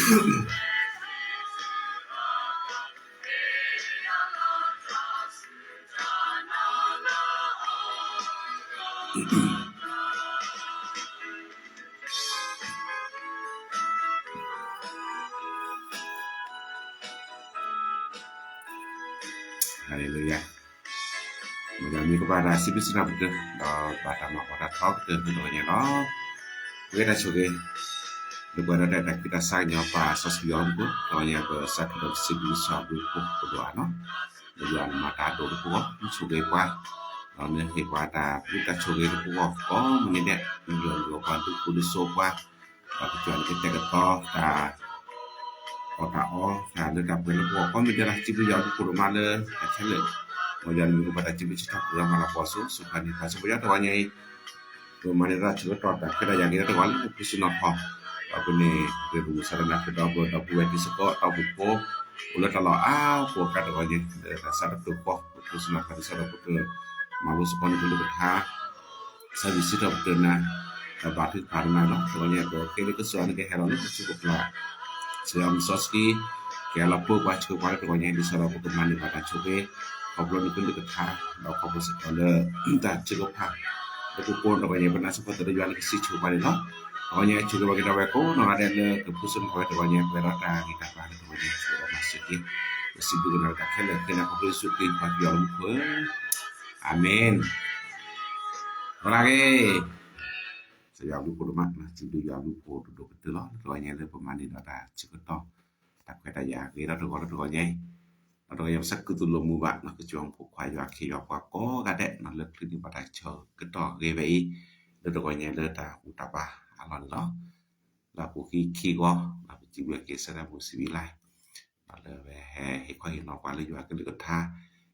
ဟါလ့လူယၤ, မ်ယွၤမံၤကဘၣ်တၢ်စံးဘျုးစံးထီၣ်ပတြၢၤ ဒီးဘၣ်တၢ်မၤပှၤတၢ်ထီကတၢၢ်ဖဲတဂီၤညါလီၤ. ပဝဲတၢ်ဆိၣ်ဂ့ၤ, လၢပှၤဒၣ်တၢ်တၢ်ခုၣ်တၢ်ဆါကညီပှၤစီဆှံယွၤမူခိၣ် တဂီၤညါပစးထီၣ်ဒီးပစံးဘျုးစံးထီၣ်ပတြၢၤဖိတဒိၣ်အါနီၤ, ဒီးယွၤနမၤတၢ်ဒိၣ်တပူၤဃီ နဆိၣ်ဂ့ၤပှၤ, ဒီးနဟ့ၣ်ပှၤတၢ်ဘျုးတၢ်ဆိၣ်ဂ့ၤတပူၤဃီကိးမံၤဒဲး, နယွၤဒိၣ်ပှၤဒုးကူဒုးစိပှၤ ဒီးကစၢ်နကတဲာ်ကတီၤတၢ်အီၣ်တၢ်အီ တၢ်လၢတၢ်ပှဲၤလၢပဂီၢ်ကိးမံၤဒဲးလီၤ. စံးဘျုးယွၤဒုးကိၢ်ဒိၣ်မးလၢတၢ်ခဲလၢာ်, မ်ယွၤနမံၤကဘၣ်တၢ်စံးဘျုးစံးထီၣ်ပတြၢၤမၤလၤကပီၤစိၤစိၤဃၣ်န့ၣ် ပှၤစံးပယီၤတဂီၤညါအံၤ ပမၤန့ၢ်တၢ်ဆၢကတီၢ်တၢ်ခွဲးတၢ်ယာ်ဂ့ၤလၢတဂီၤလၢဖုစနီၣ်ထီၣ်, ဒီးပန့ၣ် ဂ့ၢ်ပူၤစးလၢနၤ ပဒီပုၢ်ဝဲၢ်ဒီပုၢ်ဝဲၢ်တံၤသကိး ဒီပုၢ်ဖိ အိၣ်လၢတၢ်လီၢ်အါပူၤအကျါတဂီၤညါ လၢတၢ်ဆါတဖျၢၣ်ဃီ ပဖုစနီၣ်ထီၣ်ဒ်သိးဒီးပကမၤလိသကိးန့ၣ်ကလုၢ်ကထါ စံးဘျုးစံးထီၣ်ပတြၢၤနၤ, ဒီးဘါထုကဖၣ်နၤလီၤ. တဂီၤညါအံၤ ပဃ့လၢကစၢ်ယွၤန့ၣ်ကဟဲလီၤလၢပစုပူၤကျါ, ကစၢ်ယွၤမုၢ်စီဆှံ ကဟဲလီၤပၢပှၤဆှၢပှၤလၢတဂီၤညါအံၤ ဒ်သိးဒီးပကမၤန့ၢ်ဘၣ်တၢ်ဆိၣ်ဂ့ၤ ခီဖျိနကလုၢ်ကထါ, ဒီးခီဖျိစ့ၢ်ကီးလၢ တၢ်ထုကဖၣ် လၢပကိးတဂီၤညါ ပနာ်စ့ၢ်ကီးသးလၢယွၤန့ၣ်ကစံးဆှၢပှၤန့ၣ်လီၤ. တဂီၤညါအံၤ ဆိၣ်ဂ့ၤဘၣ်က့ၤဒၣ်ဝဲကိးနီၢ်ဂၤဒဲးလၢကဖုစနီၣ်ထီၣ်ဝဲတဂီၤညါ ပှဲၤဒီးတၢ်ဂံၢ်တၢ်ဘါလၢတဂီၤညါ ဆိၣ်ဂ့ၤဒီးမၤစၢၤက့ၤ, ပစံးဘျုးက့ၤနၤလၢတၢ်ခဲလၢာ် ဃ့နၤခီဖျိယ့ၣ်ၡူးခရံာ်ပှၤကစၢ်ယွၤလၢမူခိၣ်ဧၢ, အၤမ့ၣ်. အလၤက့ၤ ကစၢ်ယွၤဘျုးဖှိၣ်ဒိၣ်မး, စံးဘျုးယွၤဘျုးဖှိၣ်ဒိၣ်ဒိၣ်ကတၢၢ်လီၤ. တဂီၤညါလၢပမၤန့ၢ်ဒီးတၢ်ဆၢကတီၢ် တၢ်ခွဲးတၢ်ယာ်ဂ့ၤဒီးတဂီၤလၢတဂီၤညါအံၤ, ဒီးတဂီၤညါပသးခုသူၣ်လိာ်မုာ်ဘၣ် ကစၢ်ယွၤဖိခွါယွၤခ့ယွၤပှၤကိးဂၤဒဲး လၢချုးန့ၢ်ဘၣ်တၢ်ဆၢကတီၢ်ဂ့ၤဝဲအံၤ လၢတဂီၤညါလၢတၢ်ဘူၣ်တၢ်ဘါအလီၢ်န့ၣ်လီၤ. လၢအပူၤကွံာ်ခံဂီၤ လၢပစံးဘျုးက့ၤ စဲဒၣ်ပူၤစံးဝံၤလၢ် လၢအဝဲဟဲဟ့ၣ်ခီဟ့ၣ်နီၤပှၤလၢယွၤကလုၢ်ကထါ,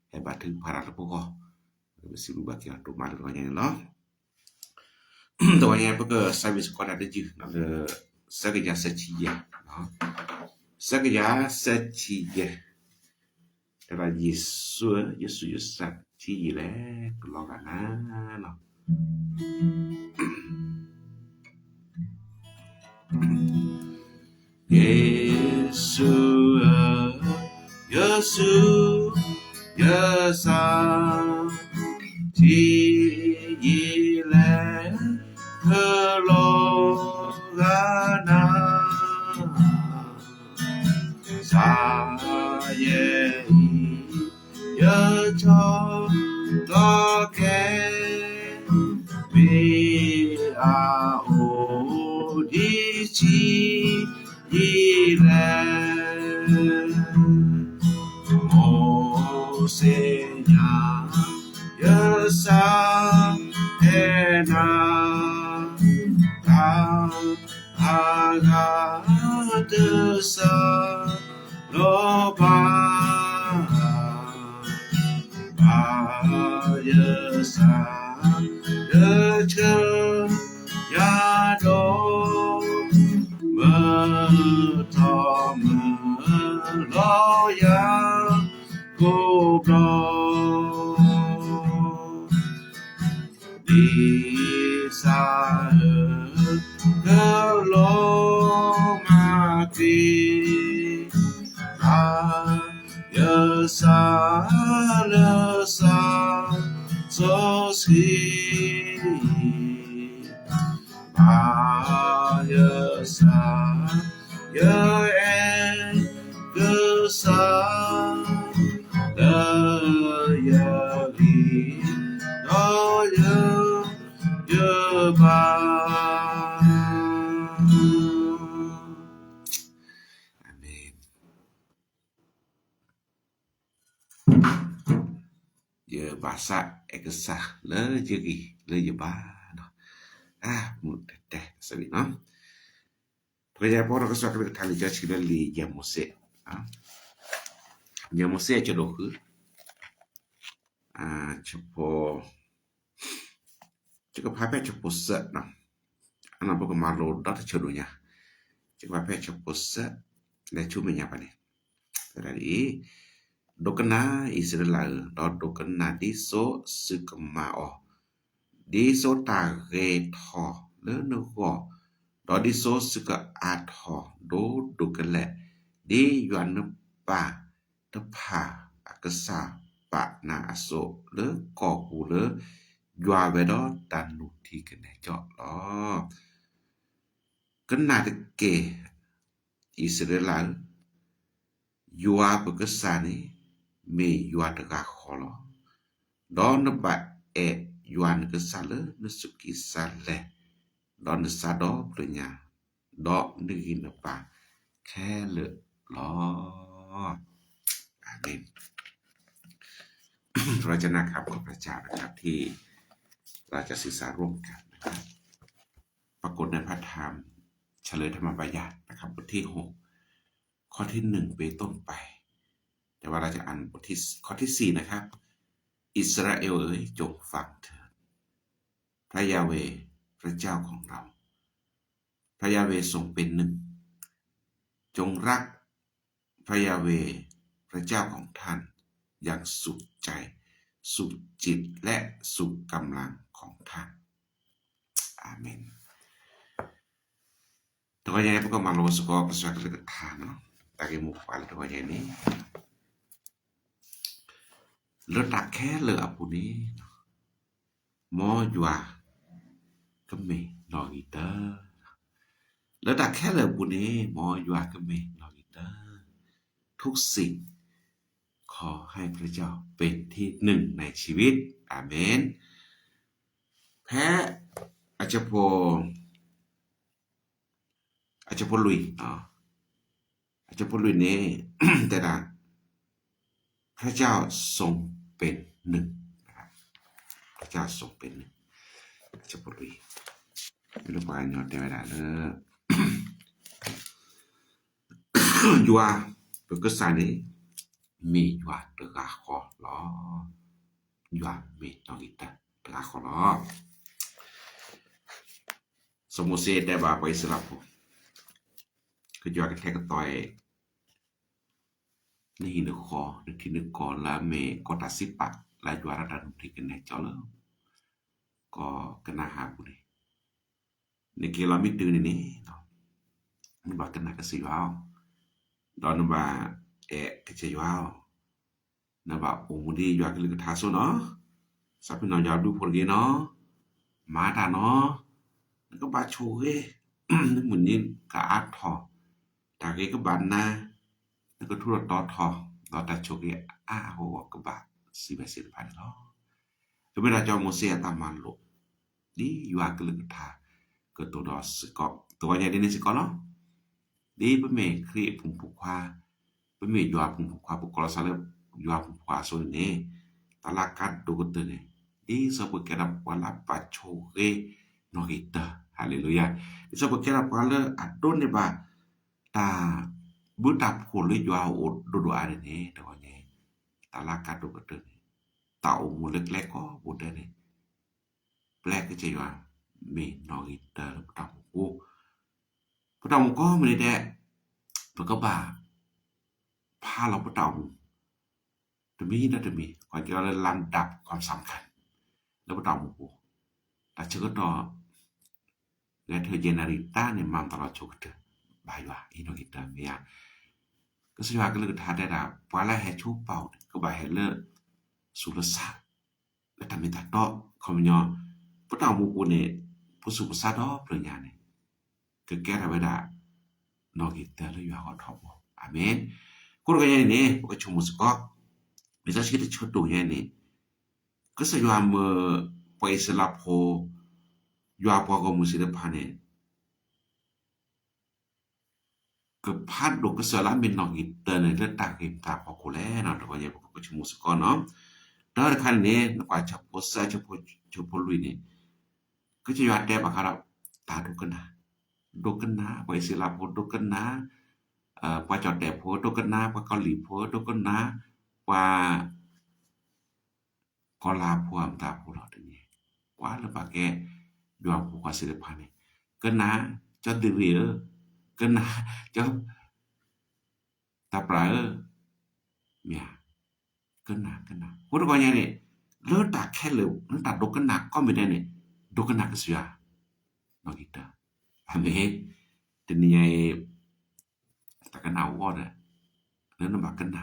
ဟဲဘါထုကဖၣ်တၢ်လၢပဂီၢ်, ပစံးဘျုးဘၣ်က့ၤအီၤဒိၣ်မးလၢတဂီၤညါန့ၣ်လီၤ. တဂီၤညါပကစံးဘျုးစ့ၢ်ကီးတၢ်တယုၢ်လၢ ဆၢကယၤစဲဆံယဲၢ်, ဆၢကယၤစဲဆံယဲၢ်, တဲဒၣ်ယ့ၣ်ၡူးဧၢ, ယ့ၣ်ၡူးယသးထံယံာ်လဲၣ် ကလီၤဂာ်နၤလီၤ. ယ့ၣ်ၡူးဧၢ, ယ့ၣ်ၡူးယသးထံယံာ်လဲၣ် ကလီၤဂာ်နၤ စးယဲၢ်အံၤ ယဆီၣ်လီၤကဲ မ့ၢ်အအိၣ်ဒံးဆံ ယံာ်လဲၣ်, မိၢ်စ့ၣ်ညါ ယသးဟဲနၤ တၢ်အဂၤတစၢ်လီၤဘၣ် ဘၣ်ယသး ယဆၢယၤဒီး မုၢ်ထီၣ်မုၢ်လီၤယၤကိးဘျီ ဒ်စးဧၢ ကလီၤမၢ်က့ၤ ဘၣ်ယသး လၢသးစီဆှံ ဘၣ်ယသး ယအဲၣ်ကစၢ် လၢယဂံၢ်ဒီးယ ယဘါ အၤမ့ၣ်. ယဘၣ်သးအဲၣ်ကစၢ်လၢယဂံၢ်လၢယဘါနီၤ, အမုၢ်တဲတဲစံးနီၤ, ပကယဲၢ်ပီၢ်ထီၣ်ကစၢ်ကလုၢ်ကထါလံာ်စီဆှံလၢလံာ်ယဲၢ်မိၤၡ့, ယဲၢ်မိၤၡ့အဆၢဒိၣ်ဃု ဆၢဖိ ယကဖးဖဲဆၢဖိသၢ, အနီၢ်ပကမၤလိဒီးတဆၢဒိၣ်ညါ, ယကဖးဖဲဆၢဖိသၢ, လဲၤဆူမဲာ်ညါဘၣ်န့ၣ်, တဲဒၣ်ဒ်အံၤ, ဒိကနၣ်အံၣ်စရ့လးဧၢ, ဒီးဒိကနၣ်ဒ်သိးသုကမၤအီၤ, ဒ်သိးတၢ်ဂဲၤထီၣ်လၢနဂီၢ်, ဒီးဒ်သိးသုကအါထီၣ်ဒိၣ်ဒိၣ်ကလဲာ်, ဒ်ယွၤနပၢ်တဖၣ်အကစၢ်ပာ်နၤအသိး, လၢကီၢ်ပူၤလၢယွၤဝဲဒီးတၢ်နုၢ်ထံကနဲၣ်ကၠီလီၤ. ကနၣ်တက့ၢ်, အံၣ်စရ့လးဧၢ, ယွၤပကစၢ်န့ၣ် မ့ၢ်ယွၤတဂၤဃီလီၤ. ဒီးနဘၣ်အဲၣ်ယွၤနကစၢ်လၢနသူၣ်ကံၢ်သးလဲ, ဒီးနသးဒီဖျၢၣ်ညါ, ဒီးနဂံၢ်နဘါခဲလၢာ်လီၤ. อาเมน เราจะนะครับ ขอพระเจ้านะครับ ที่เราจะศึกษาร่วมกันนะครับ ปรากฏในพระธรรม เฉลยธรรมบัญญัตินะครับ บทที่หก ข้อที่หนึ่ง เป็นต้นไป แต่ว่าเราจะอ่านบทที่ ข้อที่สี่ นะครับ อิสราเอลเอ๋ย จงฟังเถิด พระยาห์เวห์ พระเจ้าของเรา พระยาห์เวห์ทรงเป็นหนึ่ง จงรักพระยาห์เวห์ พระเจ้าของท่าน อย่างสุดใจ สุดจิต และสุดกำลังของท่าน อาเมน တဂီၤညါ ပကမၤလိစ့ၢ်ကီး ကစၢ်ယွၤကလုၢ်ကထါနီၤ, တၢ်ဂ့ၢ်မိၢ်ပှၢ်လၢတဂီၤညါန့ၣ် လၢတၢ်ခဲလၢာ်အပူၤန့ၣ် မ်ယွၤကမ့ၢ်နီၣ်ဂံၢ်တၢ, လၢတၢ်ခဲလၢာ်အပူၤန့ၣ် မ်ယွၤကမ့ၢ်နီၣ်ဂံၢ်တၢ, ทุกสิ่ง ขอให้พระเจ้าเป็นที่หนึ่งในชีวิต อาเมน ဖဲ အဆၢဖိ အဆၢဖိလွံၢ်, အဆၢဖိလွံၢ်န့ၣ် တဲဒၣ် พระเจ้าทรงเป็นหนึ่ง นะครับ พระเจ้าทรงเป็นหนึ่ง အဆၢဖိလွံၢ် မ့ၢ်လၢပှၤကညီတဲဝဲဒၣ်လၢ ယွၤပကစၢ်န့ၣ် မ့ၢ်ယွၤတဂၤဃီလီၤ. ယွၤမ့ၢ်နီၣ်ဂံၢ်တၢတဂၤဃီလီၤ. စီၤမိၤၡ့တဲဘၣ်ပှၤအံၣ်စရ့လးဖိ, ကယွၤကထဲကသီအံၤ နဟံၣ်နဃီ နထံနကီၢ်လၢအမ့ၢ်ကီၢ်တၢ်စံးပာ် လၢယွၤလၢတၢ်နုၢ်ထံကနဲၣ်ကၠီလၢ ကီၢ်ကနၤအၣ်အပူၤန့ၣ် နက့ၤလီၤမ့ၢ်တုၤန့ၣ်န့ၣ် နဘၣ်ကနၣ်ကစၢ်ယွၤအီၤ, ဒီးနဘၣ်အဲၣ်ကစၢ်ယွၤအီၤ, နဘၣ်အိၣ်မူဒ်ယွၤကလုၢ်ကထါအသိးနီၤ, သးပ့ၤနီၣ်ယွၤဘျုးဖှိၣ်တဂ့ၤနီၤ, မၤတၢ်နီၤ, နကဘၣ်ဆိၣ်ဂ့ၤ, နမုၢ်နံၤကအါထီၣ်, တၢ်ဂ့ၤကဘၣ်နၤ, နကထူးထီၣ်တီၤထီၣ်, ဒီးတၢ်ဆိၣ်ဂ့ၤအါအါဂီၢ်ဂီၢ်ကဘၣ်စံးဝဲသ့ၣ်တဖၣ်န့ၣ်လီၤ. ကမ့ၢ်ဒၣ်စီၤမိၤၡ့အတၢ်မၤလိာ် ဒ်ယွၤကလုၢ်ကထါ ကတိၤဒီးစ့ၢ်ကီး တဂီၤညါဒ်န့ၣ်စ့ၢ်ကီးလီၤ. ဒ်ပမ့ၢ်ခရံာ်အဖိမုၣ်ဖိခွါ, ပမ့ၢ်ယွၤအဖိမုၣ်ဖိခွါ ပကိးလီၤသးလၢယွၤအဖိမုၣ်ဖိခွါအသိးန့ၣ်န့ၣ်, တၢ်လၢအကါဒိၣ်ကတၢၢ်န့ၣ် ဒ်သိးပကဲဒၣ်ပှၤလၢအဘၣ်ဆိၣ်ဂ့ၤနီၣ်ဂံၢ်တၢ, ဟါလ့လူယၤ, ဒ်သိးပကဲဒၣ်ပှၤလၢအဒိးန့ၢ်ဘၣ် တၢ်ဘျုးတၢ်ဖှိၣ်လၢယွၤအအိၣ်ဒိၣ်ဒိၣ်အါန့ၣ်န့ၣ် တဂီၤညါ တၢ်လၢအကါဒိၣ်ကတၢၢ်န့ၣ် တၢ်အိၣ်မူလၢကျဲကိးဘိဒဲးန့ၣ် ပျဲကစၢ်ယွၤ မ့ၢ်နီၣ်ဂံၢ်တၢလၢပတၢ်အိၣ်မူပူၤ, ပတၢ်အိၣ်မူကိးမံၤဒဲး ပကဘၣ်ဖးလီၤပတၢ်အိၣ်မူ တမံၤဒီးတမံၤ ကွၢ်က့ၤလီၤလၢ လမ်းဒပ် ความสำคัญ လၢပတၢ်အိၣ်မူပူၤ, တၢ်ဆၢကတီၢ် ဂဲၤထၢၣ်ယဲၢ်နၣ်ရံၣ်တၢ်န့ၣ် မၤမတၤလီၤဆိကတၢၢ် ဘၣ်ယွၤအံၤနီၣ်ဂံၢ်တၢမ့ၢ်ဧါ. ကစၢ်ယွၤကလုၢ်ကထါတဲဒၣ် ပှၤလၢဟဲဆိပာ်အိၣ်န့ၣ် ကဘၣ်ဟဲလၢ ဆူးလၢစၢ် လၢတၢ်မ့ၢ်တၢ်တီ ခီပညီ ပတၢ်အိၣ်မူပူၤန့ၣ် ပဆူးပစၢ်ဒီဖျၢၣ်ညါန့ၣ် ကကဲထီၣ်ဝဲဒၣ် နီၣ်ဂံၢ်တၢလၢယွၤဂီၢ်ထီဘိ. အၤမ့ၣ်. အဃိတဂီၤညါအံၤန့ၣ် ပကဆိကမိၣ်စ့ၢ်ကီး လံာ်စီဆှံတဆၢတိၢ်ညါအံၤန့ၣ် ကစၢ်ယွၤမၢပှၤအံၣ်စရ့လးဖိ ယွၤပှၤဂီၢ်မုၢ်သ့ၣ်တဖၣ်န့ၣ် ကဖးဒိၣ်ကစၢ်ယွၤလၢအမ့ၢ်နီၣ်ဂံၢ်တၢန့ၣ် လၢတၢ်ဂ့ၢ်မတၤအဖီခိၣ်လဲၣ်နီၤ. တဂီၤညါအံၤ ပကဆိကမိၣ်စ့ၢ်ကီးနီၤ. တၢ်တခါန့ၣ်န့ၣ် နကွၢ်ဆၢဖိသၢ ဆၢဖိလွံၢ်န့ၣ် ကစၢ်ယွၤတဲဘၣ်ဃးဒီး တၢ်ဒိကနၣ်, ဒိကနၣ် ပှၤအံၣ်စရ့လးဖိ ဒိကနၣ် ပှၤကၠီၣ်တဲာ်ဖိ ဒိကနၣ် ပှၤကီၢ်လံၢ်ဖိ ဒိကနၣ် ပှၤ ကီၢ်လၤဖိအမတၤဖိလီၤတနံၤ, ကွၢ်လၢပှၤကဲ ယွၤဖိခွါသ့ၣ်တဖၣ်န့ၣ် ကနၣ် ကၠီဒုရ့ၣ်ဧၢ, ကနၣ် ကၠီ တၢ်ပြၢ်ဧၢ, မ့ၢ်ဧါ, ကနၣ် ကနၣ် အဃိတဂီၤညါန့ၣ် လၢတၢ်ခဲလၢာ် လၢတၢ်ဒိကနၣ်ကိးမံၤဒဲးန့ၣ် ဒိကနၣ်ကစၢ်ယွၤ နီၣ်ဂံၢ်တၢ အၤမ့ၣ်. တနံၤညါအံၤ တၢ်ကနၣ်အိၣ်ဒီး လၢနဘၣ်ကနၣ်, ထံ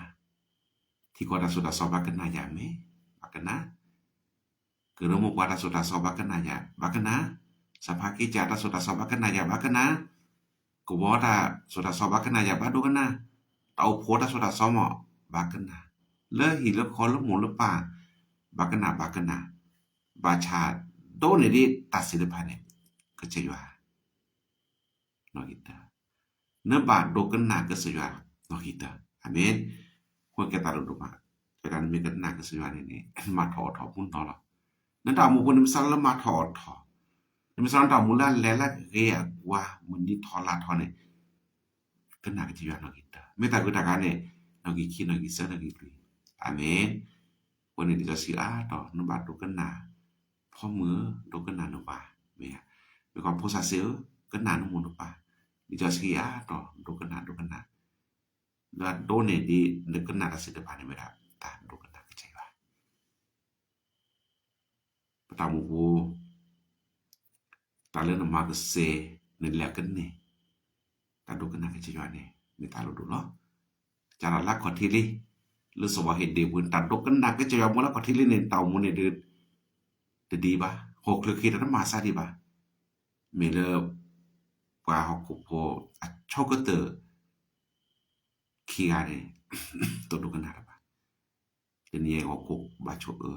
ကီၢ်တၢ်သိၣ်တၢ်သီဘၣ်ကနၣ်ယၤမ့ၢ်, ဘၣ်ကနၣ်, ကရၢမိၢ်ပှၢ်တၢ်သိၣ်တၢ်သီဘၣ်ကနၣ်ယၤ ဘၣ်ကနၣ်, စးဖါက့စးတၢ်သိၣ်တၢ်သီဘၣ်ကနၣ်ယၤ ဘၣ်ကနၣ်, ကဝီၤတၢ်သိၣ်တၢ်သီဘၣ်ကနၣ်ယၤ ဘၣ်ဒိကနၣ်, တၢ်အိၣ်ဖှိၣ်တၢ်သိၣ်တၢ်သီမ့ၢ် ဘၣ်ကနၣ်, လၢဟံၣ်လၢဃီလၢမိၢ်လၢပၢ် ဘၣ်ကနၣ် ဘၣ်ကနၣ်, ဘၣ်ဆၣ်ဒိးန့ၢ်ဒံးတၢ်သ့ၣ်တဖၣ်န့ၣ် ကစၢ်ယွၤ နီၣ်ဂံၢ်တၢ, နဘၣ်ဒိကနၣ်ကစၢ်ယွၤနီၣ်ဂံၢ်တၢ, အၤမ့ၣ်. ဃိကဲသးဒိၣ်ဒိၣ်မး, တဲဒၣ်နမ့ၢ်ကနၣ်ကစၢ်ယွၤန့ၣ်န့ၣ် နမၤထီၣ်အီၣ်ထီၣ်မူနီၢ်လီၤ. နတၢ်အိၣ်မူအပူၤန့ၣ် မ့ၢ်စးလၢမၤထီၣ်အီၣ်ထီၣ်, နမ့ၢ်စးလၢနတၢ်အိၣ်မူလၢအလဲၤလၢအဂ့ၤအဝါ မုၢ်နံၤထီၣ်လါထီၣ်န့ၣ် ကနၣ်ကစၢ်ယွၤနီၣ်ဂံၢ်တၢ, မ့ၢ်တၢ်ဂုၤတၢ်ဂၤန့ၣ် နီၣ်ဂံၢ်ခံ နီၣ်ဂံၢ်သၢ နီၣ်ဂံၢ်လွံၢ်, အၤမ့ၣ်. အဃိန့ၣ် ဒ်စီဆှံအါတီၢ် နဘၣ်ဒိကနၣ်, ဖိမုၣ်ဧၢ ဒိကနၣ်နဝၤ, မ့ၢ်ဧါ, မ့ၢ်ကွၢ်ဖိသၣ်စ့ၢ်ဧၢ ကနၣ်နမိၢ်နပၢ်, ဒ်စီဆှံအါတီၢ် ဒိကနၣ် ဒိကနၣ်, လၢအဒိးန့ၢ်ဒံး နကနၣ်တၢ်သ့ၣ်တဖၣ်န့ၣ်မ့ၢ်ဒၣ် တၢ်ဒိကနၣ်ကစၢ်ယွၤ ပတၢ်အိၣ်မူပူၤ, တၢ်လၢနမၤကစဲၤ နလဲၤကန့ၢ် တၢ်ဒိကနၣ်ကစၢ်ယွၤန့ၣ် မ့ၢ်တၢ်လိၣ်ဒိၣ်လီၤ. ကဒီးလၢခီၣ်ထံးလံ, လၢစီၤဝီဟ့းဒ့းပူၤ တၢ်ဒိကနၣ်ကစၢ်ယွၤမ့ၢ်လၢခီၣ်ထံးလံန့ၣ် တၢ်အိၣ်မူန့ၣ်ဒုး တဒ်ဘၣ်, ဟီၣ်ခိၣ်ချၢဃ့တၢ်တမၤဆါဒံးဘၣ်. မ့ၢ်လၢ ပှၤဟီၣ်ခိၣ်ဖိအဆိကတၢၢ် ခံဂၤန့ၣ် တဒိကနၣ်တၢ်ဘၣ်. တနံၤအံၤဟီၣ်ခိၣ်ဘၣ်ဆိၣ်အ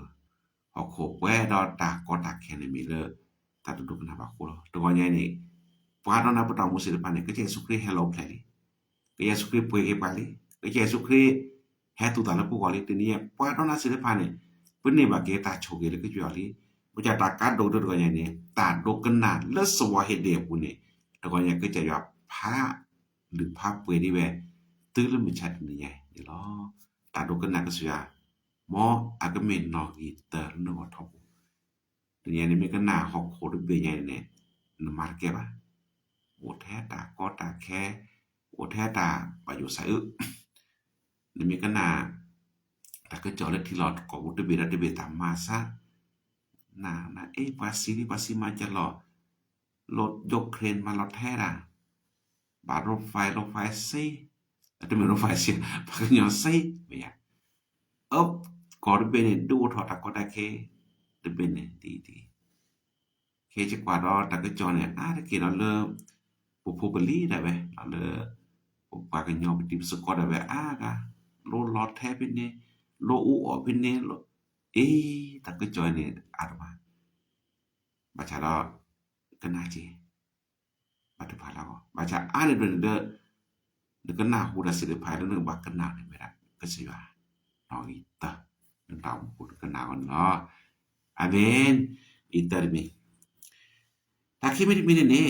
ၢ, ဟီၣ်ခိၣ်ပှဲၤဒီးတၢ်ကီတၢ်ခဲန့ၣ်မ့ၢ်လၢ တၢ်တဒိကနၣ်ဘၣ်အဃိလီၤ. တဂီၤညါအံၤန့ၣ် ပှၤဒီးနၤပတၢ်အိၣ်မူသ့ၣ်တဖၣ်န့ၣ် ကစၢ်ယ့ၣ်ၡူးခရံာ်ဟဲလီၤအိၣ်ဖျဲၣ်လံ. ကစၢ်ယ့ၣ်ၡူးခရံာ်ပှ့ၤက့ၤပှၤလံ. ကစၢ်ယ့ၣ်ၡူးခရံာ် ဟဲသူၣ်သးလၢပဂီၢ်လံ. တနံၤအံၤ ပှၤဒီးနၤသ့ၣ်တဖၣ်န့ၣ် ပန့ၢ်ဘၣ်က့ၤတၢ်ဆိၣ်ဂ့ၤလၢကစၢ်ယွၤလံ. မ့ၢ်တၢ်ကါဒိၣ်ကတၢၢ်တဂီၤညါအံၤန့ၣ် တၢ်ဒိကနၣ်လၢစီၤဝီဟ့းဒ့းအပူၤန့ၣ် တဂီၤညါကစၢ်ယွၤဖးလုၢ်ဖးပှဲၤဒံးဝဲ တုၤလၢမုၢ်ဆါတနံၤညါအံၤန့ၣ်လီၤ. တၢ်ဒိကနၣ်ကစၢ်ယွၤ မ်အကမ့ၢ်နီၣ်ဂံၢ်တၢလၢနဂီၢ်ထီဘိ. တနံၤညါအံၤန့ၣ်မ့ၢ်ကနၣ်ဟီၣ်ခိၣ်တဘ့ၣ်ညါအံၤန့ၣ် နမၤတကဲဘၣ်. အိၣ်ထဲတၢ်ကီတၢ်ခဲ, အိၣ်ထဲတၢ်ဘၣ်ယိၣ်စးအုး, နမ့ၢ်ကနၣ် တၢ်ကစီၣ်လၢထံလီၢ်ကီၢ်ပူၤတဘ့ၣ်ဒီးတဘ့ၣ်တၢ်မၤစၢၤ, န န အ့ ပှၤသံလံ ပှၤသံမၤစၢၤလီၤ, လီၤယူၤခရ့ၣ်မၤလီၤထဲတၢ်, ဘၣ်ရိဖဲ ရိဖဲသံ, တမ့ၢ်ရိဖဲသံ, ပှၤကညီသံ မ့ၢ်ဧါ. အၢ ကီၢ်တဘ့ၣ်န့ၣ် ဒုးအိၣ်ထီၣ်တၢ်ကီတၢ်ခဲ တဘ့ၣ်န့ၣ် ဒ်အံၤဒ်အံၤ ခဲအံၤကကွၢ်ဒီးတၢ်ကစီၣ်န့ၣ် အါတက့ၢ်ဒီးလၢ ပဖိပလံၤဒၣ်ဝဲ လၢ ပပှၤကညီပတံၤပသကိးဒၣ်ဝဲ အါဂၤ လိလီၤထဲဖဲန့ၣ်, လိအူအီၣ်ဖဲန့ၣ်, အ့ တၢ်ကစီၣ်န့ၣ် အါတမး ဘၣ်ဆၣ်ဒီး ကနၣ်က့ၤ ဘၣ်တဖၣ်လၢအဂီၢ် ဘၣ်ဆၣ်အါန့ၢ်ဒိၣ်န့ၣ်ဒီး နကနၣ်ဟူတၢ်သ့ၣ်တဖၣ်လၢနကဘၣ်ကနၣ်န့ၣ်မ့ၢ်ဒၣ် ကစၢ်ယွၤ နီၣ်ဂံၢ်တၢ နတၢ်အိၣ်မူပူၤနကနၣ်အီၤန့ၣ်လီၤ. အၤမ့ၣ်. အံၤတၢ်တမံၤ တၢ်ခံမံၤတမံၤန့ၣ်န့ၣ် က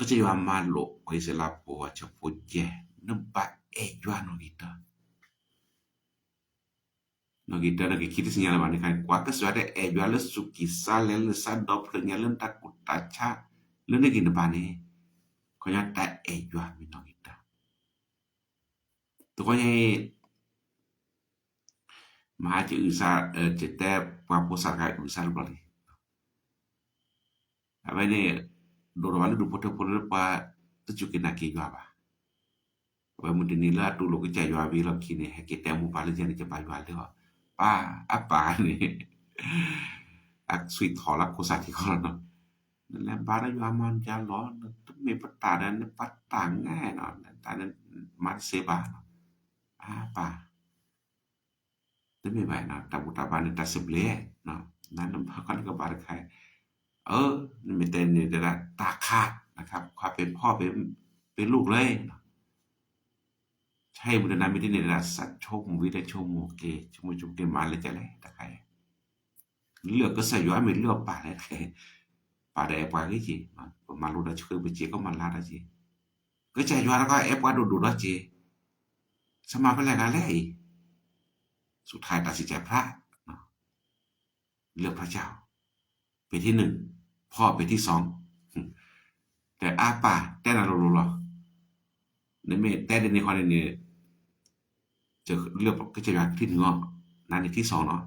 စၢ်ယွၤမၤလိာ်ပှၤအံၣ်စရ့လးဖိအဆၢဖိယဲၢ် နဘၣ်အဲၣ်ယွၤနီၣ်ဂံၢ်တၢ နီၣ်ဂံၢ်တၢ နကခံတသ့ၣ်ညါလၢၤဘၣ်န့ၣ် ကွၢ်ကစၢ်ယွၤတအဲၣ်ယွၤလၢသူၣ်ကံၢ်သးလဲ လၢနသးဒီဖျၢၣ်ညါ လၢနတၢ်ကူၣ်တၢ်ဆး လၢနဂံၢ်နဘါန့ၣ် ခီညီတအဲၣ်ယွၤမ့ၢ်နီၣ်ဂံၢ်တၢ တဂီၤညါအံၤ မဟါယအုၣ်သး ယတဲပှၤဖိသၣ်တဂၤအုၣ်သးတဘျီလံ အဝဲန့ၣ် ဒိၣ်ထီၣ်ဘၣ်လၢဒူၣ်ဖိထၢဖိလၢပှၤတစူၢ်က့ၤနာ်က့ၤယွၤဘၣ်. အဝဲမုၢ်တနံၤလၢအတူၢ်လိာ်ကစၢ်ယွၤဝံၤလီၢ်ခံန့ၣ် ဟဲက့ၤတဲမိၢ်ပၢ်လၢယဲန့ၣ် ယဘါယွၤလၢအီၤ ပၢ် အပၢ်န့ၣ် အသွံၣ်ထီၣ်လၢခိၣ်သၣ်ထံးခီလီၤနီၤ နလဲၤဘါဒီးယွၤမၤနၤလီၤ နတမ့ၢ်ပတၢ်ဒီး နပတၢ်ငါနီၤ တၢ်န့ၣ်မၤတသ့ဘၣ်နီၤ အပၢ် တမ့ၢ်ဘၣ်နီၤ တၢ်ဘူၣ်တၢ်ဘါန့ၣ် တၢ်သဘျ့ နနဘါခီနကဘါတခါ အၢ နမ့ၢ်တဲန့ၣ် တၢ်ခါ နခါ ခွါပ့ၤဖီၣ်ပ့ၤ ပ့ၤလူၢ်ကျၢၤ ဆါဟံၣ်မုၢ်တနၤမ့ၢ်တန့ၢ်ဒၣ် စးဆိကမိၣ်ဝံၤလၢဆိကမိၣ်က့ၤ ဆိကမိၣ်ဆိကမိၣ်က့ၤမၤလၢကလဲၣ်တခါအံၤ လၢကစၢ်ယွၤမ့ၢ်လၢပၢ်လဲၣ် ပၢ်ဒီးအဲၣ်ပှၤဂ့ၤက့ၤ ပမၤလိတၢ်ဆှၢပစ့ၢ်ကီးမၤလၤတၢ်က့ၤ ကစၢ်ယွၤတခီအဲၣ်ပှၤဒိၣ်ဒိၣ်ဒီးက့ၤ ဆမၤဖဲလဲၣ်ဂၤလဲၣ်အံၤ စူးထါတၢ်စံးစၢ်ဖျါ เลือกพระเจ้า ပေထံနုၣ် ဖီၣ်ပေထံစီ တဲအါပၢ်တဲနၤလိၤလိၤလီၤ နမ့ၢ်တဲဒ်န့ၣ်ဃီန့ၣ်န့ၣ် เลือกကစၢ်ယွၤထံနုၣ်အီၤ နၤန့ၣ်ထံစီနီၤ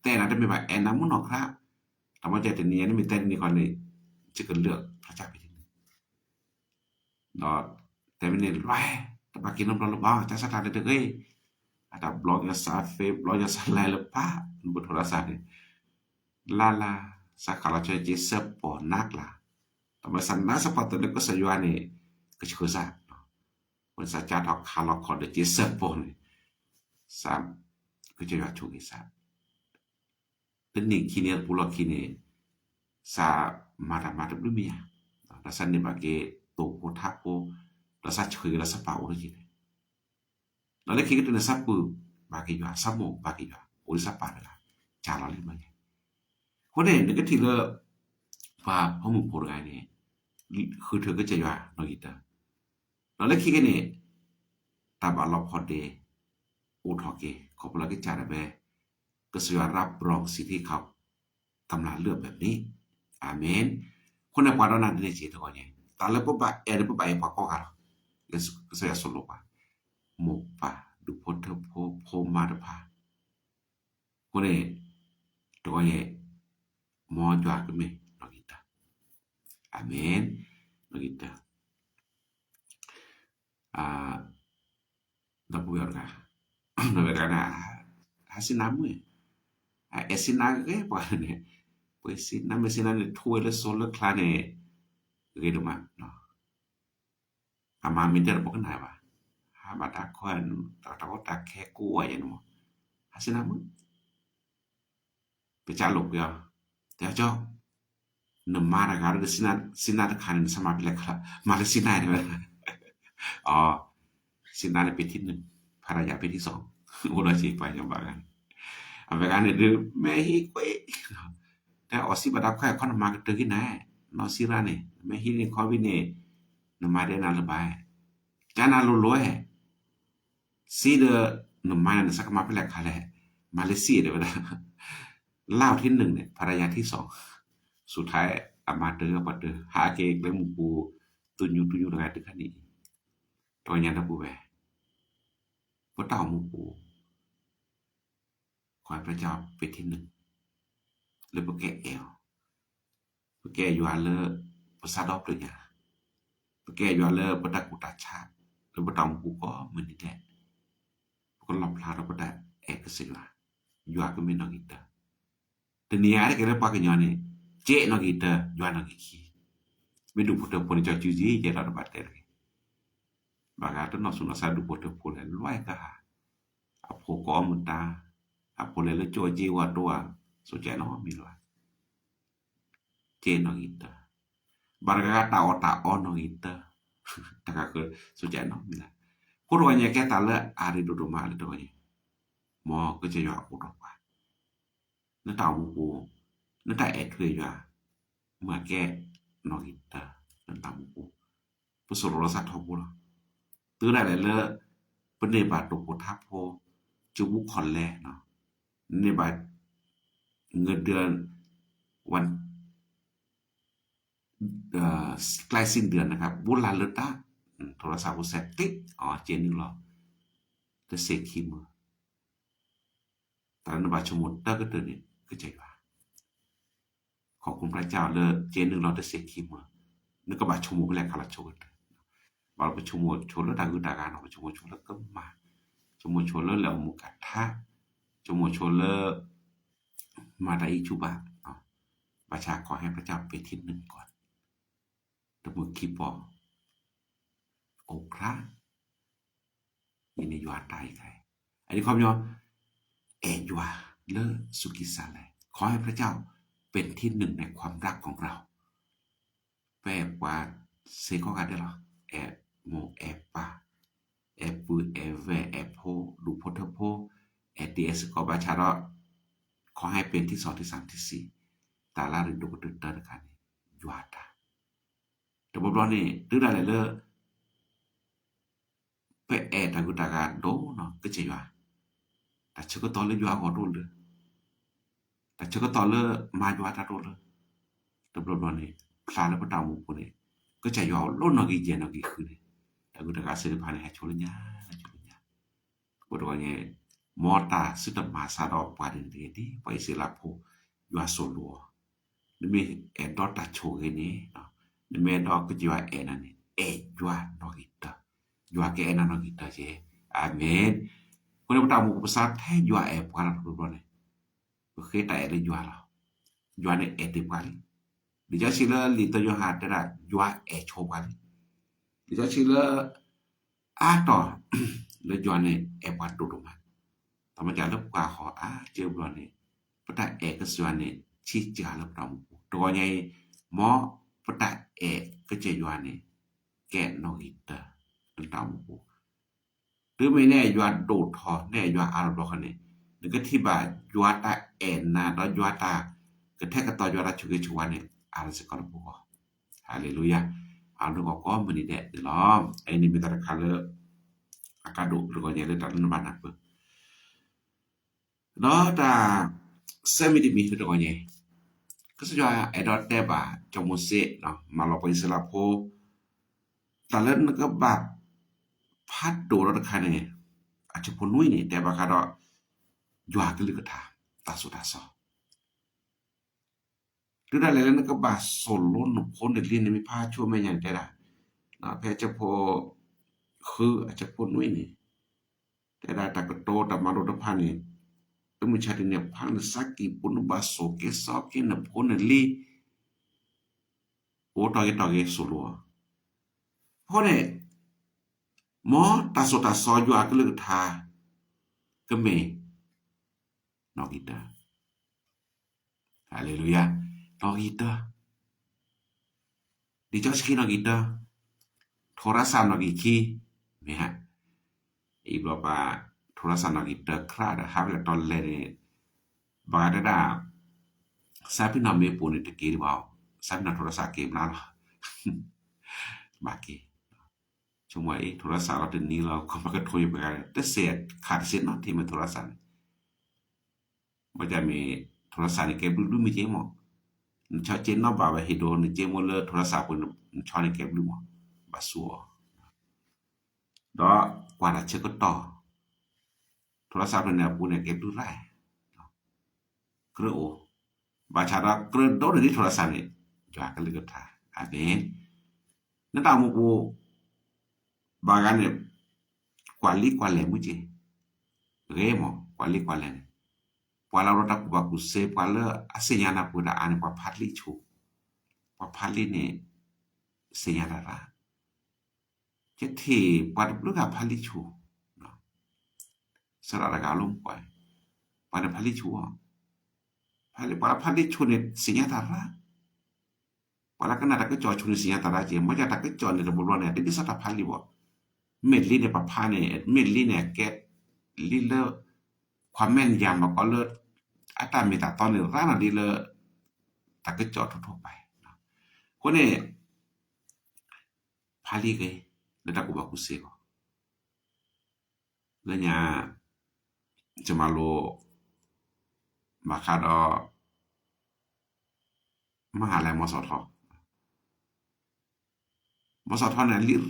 တဲနၤတမ့ၢ်ဘၣ် အဲၣ်နၤမုၢ်နီၢ်ခရါ တၢ်မ့ၢ်တဲတနံၤညါ နမ့ၢ်တဲဒ်န့ၣ်ဃီန့ၣ် ကစၢ်ယွၤ ပေထံနုၣ် ဒီးတဲမ့ၢ်န့ၣ်လွဲၢ်, တဘၣ်က့ၤနီတဘျီလၢၤဘၣ်, ကစၢ်တၢ်န့ၣ်တဂ့ၤ, အတၢ်ဘျီကစၢ် Facebook ဘျီကစၢ် Line လၢပၢ်, နဘၣ်ထိးလၢစၢ်န့ၣ်, လၢ်လၢ်, စးဃးလီၤဆၢက့ၤစၢၢ်ပီၢ်နးကျါ, ဒီးမ့ၢ်စးနးစၢ်ပီၢ်တၢ်လၢကစၢ်ယွၤန့ၣ်, ကဆှၢစၢ်, ဝဲစးကၢ်ထီၣ်ခးလီၤခီၣ်ဒီးက့ၤစၢၢ်ပီၢ်န့ၣ်, စး, ကစၢ်ယွၤဆိၣ်ဂ့ၤစၢ် တနံၣ်ခံနံၣ်အပူၤလီၢ်ခံန့ၣ်, စးမၤတၢ်မၤတဘျုးမံၤယါ, ဒီးစးန့ၢ်ဘၣ်က့ၤသိဖိထးဖိ, ဒီးစးဆှၢက့ၤလၢစးပၢ်အိၣ်တက့ၢ်န့ၣ်, ဒီးလၢခံကတၢၢ်န့ၣ် စးပုၢ်ဘၣ်က့ၤယွၤ, စးမိၢ်ဘၣ်က့ၤယွၤ, အိၣ်လၢစးပၢ်တဂၤ, ကၢ်လီၤလံမ့ၢ်, အဃိန့ၣ် နကထံၣ်လၢ ပှၤဖီမုၢ်ဖိတဂၤန့ၣ်, ဃုထၢကစၢ်ယွၤနီၣ်ဂံၢ်တၢၢ်, ဒီးလၢခံကတၢၢ်န့ၣ်, တၢ်ဘၣ်လီၤဖီဒ့ အိၣ်ထီၣ်က့ၤ ခီဖျိလၢကစၢ်ဒၣ်ဝဲ, ကစၢ်ယွၤရၤ ဘြီၣ် စံးထံခီၣ် ကမျၢၢ်လၢအဘၢၣ်န့ၣ်, အၤမ့ၣ်, အဃိန့ၣ်ပှၤဒီးနၤဒ်န့ၣ်စ့ၢ်တဂီၢ်ညါ, တၢ်လၢပဘၣ်အဲၣ်န့ၣ်ပဘၣ်အဲၣ်ပှၤကိးဂၤလီၤ, လၢကစၢ်ယွၤဆိၣ်လီၤပှၤ, မိၢ်ပၢ်, ဒူၣ်ဖိထၢဖိ, ဖိမါတဖၣ် အဃိန့ၣ်, တဂီၢ်ညါ, မ်ယွၤကမ့ၢ်နီၣ်ဂံၢ်တၢၢ်, အၤမ့ၣ်, နီၣ်ဂံၢ်တၢၢ်, ဒီပုၢ်ဝဲၢ်တဂၤ, ဒီပုၢ်ဝဲၢ်တဂၤန့ၣ်, ဟးစံးနၤမုၢ်, အဲၣ်စံးနၤဂ့ၤပှၤန့ၣ်, ပှၤစံးနၤမ့ၢ်စံးနၤန့ၣ် ထိၣ်ဝဲလၢစိလၢချါန့ၣ်, ဂ့ၤဒိၣ်မး အမၤမ့ၢ်တဲဒီးပကနၣ်ဘၣ်, ဟးဘၣ်တၢ်ခီ, တၢ်ကီတၢ်ခဲကိးဝဲယဲန့ၣ်မး, ဟးစံးနၤမုၢ်, ပကလိာ်ကွံာ်အီၤ, တဲကၠီ, နမၤတဂၤဒီးစံးနၤတခါန့ၣ် နဆၢမၤဖဲလဲၣ်ခါ, မၤလၢစံးနၤန့ၣ်ဝဲ, အ, စံးနၤန့ၣ် ပေထံနုၣ်, ဖရယၤ ပေထံစီၣ်, အိၣ်ဒီးစ့ၢ်ပှၤညီဘၣ်ဂၤန့ၣ်, အဝဲဂၤန့ၣ်ဒုး မ့ၢ်ဟံးကွံာ် တဲအီၤစံးဘၣ်တၢ်ခွဲးခီနမၤကတၢၢ်က့ၤနၤ, နီၢ်စံးရၣ်န့ၣ် မ့ၢ်ဟံးန့ၢ်ခီဘံန့ၣ်, နမၤဒဲးနၤလၢၤဘၣ်, ကနၤလိၤလိၤ, စံးဒီး, နမၤန့ၣ် နဆၢကမၤဖဲလဲၣ်ခါလဲၣ်, မၤလၢစံးတဲဝဲဒၣ်, လါထံနုၣ်န့ၣ် ဖရယၤထံစီၣ်, ဆူၣ်ထါအမၤတၢ်ပှၤတၢၢ် ဟးက့ၤကျဲမုၢ်ပူၤ, သူၣ်ညူသူၣ်ညူတဂၤတုၤခါန့ၣ်, တဂီၢ်ညါဒီပုၢ်ဝဲၢ်, ပတၢ်အိၣ်မူပူၤ ခီဖျိပကပ့ၤထံနုာ်, လၢပကအဲၣ်အီၤ, ပကအဲၣ်ယွၤလၢပစးဒီဖျၢၣ်ညါ, ပကအဲၣ်ယွၤလၢပတၢ်ကူၣ်တၢ်ဆး, လၢပတၢ်အိၣ်မူပူၤကိးမုၢ်နံၤဒဲး, ပကလီၣ်ဖျါထီၣ်ပတၢ်အဲၣ်ကစၢ်ယွၤ, ယွၤကမ့ၢ်နီၣ်ဂံၢ်တၢၢ်, တနံၤအံၤတက့ၢ်လၢပှၤကညီန့ၣ်, ကဲနီၣ်ဂံၢ်တၢၢ် ယွၤနီၣ်ဂံၢ်ခံ, မ့ၢ်ဒူၣ်ဖိထၢဖိန့ၣ် ကၠီစုယဲၢ်ယဲၢ်ဒီးတဘၣ်တဲတဂ့ၤ ဘၣ်ဃးတနီၣ်ဆူၣ်နီၣ်ဆါဒူၣ်ဖိထၢဖိလဲၣ် လွဲၢ်ကဟၣ်, အဖိကအီၣ်မတၤ, အဖိလဲၤလၢကၠိကၠ့ဝါဒိၣ်ဧါ, စိကဲနီတမံၤလၢၤဘၣ်, ကဲနီၣ်ဂံၢ်တၢၢ်, ဘၣ်တဂၤဂၤတၢ်အီၣ်တၢ်အီနီၣ်ဂံၢ်တၢၢ်, တဂၤဃၢၤစိကဲနီတမံၤလၢၤ, အဃိတဂီၢ်ညါကဲတၢ်လၢအရ့ဒိၣ်ဒိၣ်မးလၢတဂီၢ်ညါ, မ်ကစၢ်ယွၤအိၣ်ဒီးပှၤ နတၢ်အိၣ်မူပူၤ, နတၢ်အဲၣ်ထွဲယွၤ, မ့ၢ်ကဲနီၣ်ဂံၢ်တၢၢ်လၢနတၢ်အိၣ်မူပူၤ, ပစိာ်လီၤစၢ်ထီဘိလီၤ, တုၤဒၣ်လဲာ်လၢ ပန့ၢ်ဘၣ်တိာ်ဖိထါဖိ, ကၠိပူၤခီၣ်လဲၢ်, န့ၢ်ဘၣ် ငဒၢၣ် ဝၣ် ใกล้สิ้นเดือนนะคะ ဘိလၢ်လၢတၢ်, ထိးလီၤစၢ်ဖိစဲးတ့ၢ်အီၤ ကဲနုာ်လီၤ တစဲးခံမၢ တၢ်လၢနဘၣ်ဆိကမိၣ်တၢ်ကတၢၢ်န့ၣ် ကစၢ်ယွၤ, ခီဖျိပျၢ်ကၢ်အီၤလၢကဲနုာ်လီၤတစဲးခံမၢ, နကဘၣ်ဆိကမိၣ်ဖဲလဲၣ်ခါလီၤဆိကတၢၢ်, ဘၣ်လီၤပဆိကမိၣ်ဆိလၢတၢ်ဂုၤတၢ်ဂၤနီၤ ပဆိကမိၣ်ဆိလၢကမၣ်, ဆိကမိၣ်ဆိလၢလဲၤအီၣ်မူကၤထါ, ဆိကမိၣ်ဆိလၢ မၤတၢ်အံၤဆူၣ်ဘၣ်, ဘၣ်ဆၣ်ခီဟဲပၢ်ကၢ်ပ့ၤထံနုာ်ကီၢ် တမုၢ်ခံပီၤ အိၣ်ကြၢး ယန့ၢ်ယွၤတၢ်အံၤခဲအံၤ, အန့ၣ်ခီပညီ အဲၣ်ယွၤလၢစူၢ်ကံၢ်စၢ်လဲၣ်, ขอให้พระเจ้าเป็นที่หนึ่งในความรักของเรา, ပအဲၣ်ပှၤစ့ၢ်ကီးဂၤဒဲးလီၤ, အဲၣ်မိၢ်အဲၣ်ပၢ်, အဲၣ်ပုၢ်အဲၣ်ဝဲၢ် အဲၣ်ဖိဒူၣ်ဖိထၢဖိ, အဲၣ်တ့ၢ်အဲၣ်စ့ၢ်ကီးဘၣ်ဆၣ်ဒီး ขอให้เป็นที่สองที่สามที่สี่, တၢ်လၢအရ့ဒိၣ်ကတၢၢ်တၢတခါန့ၣ် ယွၤတၢ် တဘျီဘျီန့ၣ် တုၤဒၣ်လဲာ်လၢ ပအဲၣ်တၢ်ဂုၤတၢ်ဂၤဒိၣ်နီၤ ကစၢ်ယွၤ, တၢ်ဆၢကတီၢ်လၢယွၤအဂီၢ်တအိၣ်လၢၤ, တၢ်ဆၢကတီၢ်လၢမၤယွၤတၢ်တအိၣ်လၢၤ, တဘျီဘျီန့ၣ် ဖျါလၢပတၢ်အိၣ်မူပူၤန့ၣ် ကစၢ်ယွၤအိၣ်လၢနီၣ်ဂံၢ်ယဲၢ်နီၣ်ဂံၢ်ဃုန့ၣ်, တၢ်ဂုၤတၢ်ဂၤသ့ၣ်တဖၣ်န့ၣ် ဟဲဆိလၢညါ ဟဲဆိလၢညါ, အဃိတဂီၢ်န့ၣ် မ်တၢ်သုတမၤစၢ်ဒီးပှၤန့ၣ်တဂ့ၤ, ဒ်ပှၤအံၣ်စရ့လးဖိ ယွၤသိၣ်လိအီၤ, နမ့ၢ်အဲၣ်ဒိးတၢ်ဆိၣ်ဂ့ၤန့ၣ်, နမ့ၢ်အဲၣ်ဒိးကစၢ်ယွၤအဲၣ်နၤန့ၣ်, အဲၣ်ယွၤနီၣ်ဂံၢ်တၢ, ယွၤကအဲၣ်နၤနီၣ်ဂံၢ်တၢက့, အၤမ့ၣ်. အဃိန့ၣ် ပတၢ်အိၣ်မူပူၤ ပစးထဲယွၤအဲၣ်ပှၤလီၤတဘျီဘျီန့ၣ်, ပဃ့တၢ်အဲၣ်လၢယွၤလီၤ. ယွၤန့ၣ်အဲၣ်တ့ၢ်ပှၤလံ. လံာ်စီဆှံလၢလံာ်သၢယိၤဟၣ်တဲဒၣ် ယွၤအဲၣ်ဆိပှၤလံ. လံာ်စီဆှံလၢ အါတီၢ် လၢယွၤန့ၣ် အဲၣ်ပှၤဒိၣ်ဒိၣ်မး, တၢ်မၤစၢၤလၢပှၤဟီၣ်အါကဲဘျီန့ၣ်, ပတၢ်အဲၣ်ကစၢ်ယွၤန့ၣ် ဆံးစှၤလၢပတၢ်အိၣ်မူပူၤ. တဂီၤညါအံၤ, မ်ပတၢ်အဲၣ်ကစၢ်ယွၤန့ၣ် ကဲနီၣ်ဂံၢ်တၢ လၢတၢ်အိၣ်မူပူၤ. တုၤမ့ၢ်နအဲၣ်ယွၤဒိၣ်ထီၣ် နအဲၣ်ယွၤအါထီၣ်တဘျီဃီန့ၣ်, နကထံၣ်ဘၣ်ယွၤတၢ်အဲၣ်နၤ ဒီးယွၤတၢ်ကထဲကတီၤ ယွၤတၢ်ဆိၣ်ဂ့ၤဆိၣ်ဝါန့ၣ် အါထီၣ်စ့ၢ်ကီးလၢပဂီၢ်. ဟၤလ့လူယၤ, အါထီၣ်ကိးမုၢ်နံၤဒဲးန့ၣ်လီၤ. အအံၤန့ၣ်မ့ၢ်တၢ်တခါလၢ အကါဒိၣ်တဂီၤညါလၢတၢ်လၢနဘၣ်နၢ်ပၢၢ် ဒီးတၢ်ဆၢမံၤတမံၤလၢတဂီၤညါအံၤ, ကစၢ်ယွၤအဲၣ်ဒိးတဲဘၣ်စီၤမိၤၡ့ မၤလီၤပှၤအံၣ်စရ့လးဖိ, တၢ်လၢနကဘၣ်ဖးဒိၣ်ဒီးတခါန့ၣ်, အဆၢဖိနွံန့ၣ် တဲဘၣ်ဃးဒီး ယွၤကလုၢ်ကထါ, တၢ်သိၣ်တၢ်သီ တုၤဒၣ်လဲာ်လၢနကဘၣ်သိၣ်လိနဖိနလံၤန့ၣ် မ့ၢ်ဖးဆူမဲာ်ညါန့ၣ်တဲဒၣ်, ဖဲအဆၢဖိ ဃု အဆၢဖိနွံန့ၣ်, တဲဒၣ်တၢ်ကတိၤတၢ်မၤလိာ်တဖၣ်န့ၣ်, လၢမုၢ်ဆါတနံၤန့ၣ် ဖဲနသးကံၢ်ပူၤ နဘၣ်သိၣ်က့ၤသီက့ၤနဖိနလံၤ အိၣ်တီၢ်ဂ့ၤတီၢ်ဂ့ၤသိၣ်လိအီၤ. အဃိန့ၣ် မ်တၢ်သိၣ်တၢ်သီယွၤကလုၢ်ကထါ ကမ့ၢ် နီၣ်ဂံၢ်တၢ, ဟၤလ့လူယၤ, နီၣ်ဂံၢ်တၢ, လံာ်စီဆှံနီၣ်ဂံၢ်တၢ, ထိရစၢ်နီၣ်ဂံၢ်ခံ, မ့ၢ်ဧါ, အံၤဘျီပှၤ ထိရစၢ်နီၣ်ဂံၢ်တၢ ခရၣ်ဒီးဟးဖဲလဲၣ်တီလဲၣ်န့ၣ်, ဘၣ်ဂၤတဲဒၣ် စးဖံနီၣ်မ့ၢ်ပိာ်န့ၣ်တက့ၤဒံးဘၣ်, စးဖံနီၣ်ထိရစၢ်က့ၤဘျါလီၤ, ဘၣ်က့ၤ, ဆိကမိၣ်အံၤ ထိရစၢ်လီၤတနံၤလီၤ ကီၢ်မၤကထိယပှၤဂၤန့ၣ် တစဲးခးတစဲးနီတမံၤမ့ၢ်ထိရစၢ်န့ၣ် ဘၣ်ဆၣ်မ့ၢ် ထိရစၢ်န့ၣ်ကဲဘျုးဘျုးမ့ၢ်က့မး, နဆီက့နီၣ်ဘၣ်ဝဲဟ့ၣ်ဒိး နက့မိၢ်လၢထိရစၢ်ပူၤ နဆီန့ၣ်ကဲဘျုးမး, ဘၣ်ဆူအီၤ, ဒီးကွၢ်တၢ်ဆၢကတီၢ်, ထိရစၢ်ဖဲန့ၣ်အပူၤန့ၣ် ကဲဘျုးရၣ် ကြၢးအိၣ်, ဘၣ်ဆၣ်ဒီးကြၢးဒိးန့ၢ်ဒံးထိရစၢ်န့ၣ် ယွၤကလုၢ်ကထါ, အၤမ့ၣ်, နတၢ်အိၣ်မူပူၤ ဘၣ်ဂၤန့ၣ် ကွၢ်လံကွၢ်လဲၢ်မုၢ်က့ၤ, ဂ့ၤမး ကွၢ်လံကွၢ်လဲၢ်န့ၣ်, ပှၤလၢအအိၣ်ဒီးတၢ်ကူၣ်ဘၣ်ကူၣ်သ့ ပှၤလၢအသ့ၣ်ညါနၢ်ပၢၢ်တၢ်အါန့ၣ် ပှၤဖးလံာ်ဆူၣ်, ပှၤဖးလံာ်န့ၣ် သ့ၣ်ညါတၢ်ရၣ်, ယထံၣ်ပှၤတဘျုးဂၤဖးလံာ်ဆူၣ်, စရၣ်တဂၤလၢမကွၢ်, ပှၤန့ၣ်ဖးလံာ်ဆူၣ်အီၤ, ဖးလံာ် ပှၤလၢဖးလံာ်ဆူၣ်န့ၣ် သ့ၣ်ညါတၢ်ရၣ် ပှၤလၢကနၣ်တၢ်ကစီၣ်ဆူၣ်န့ၣ် သ့ၣ်ညါတၢ်ရၣ်က့ၤ, မ့ၢ်ဒ်တၢ်ကစီၣ်န့ၣ်တဘျီဘျီန့ၣ် တဒ်သိးတၢ်ဖးလံာ်ဘၣ်, မ့ၢ်လံန့ၣ် ပဖးန့ၣ် မ့ၢ်လံန့ၣ် အကဲလံလၢ ခွါမဲာ်ညါမၤကီလၢ အတၢ်မ့ၢ်တၢ်တီန့ၣ် ရၣ်နၤဒ်လၢ တၢ်ကစီၣ်ထိၣ်ထိၣ်ပာ်, အဃိန့ၣ် ဖးလံာ်ဂ့ၤ လၢတၢ်ကူၣ်ဘၣ်ကူၣ်သ့အဂီၢ် လၢညါ ယမၤလိ ဘၣ်ဃးဒီး မဟါလဲၣ် မီၢ်စီၣ်ထီ, မီၢ်စီၣ်ထီ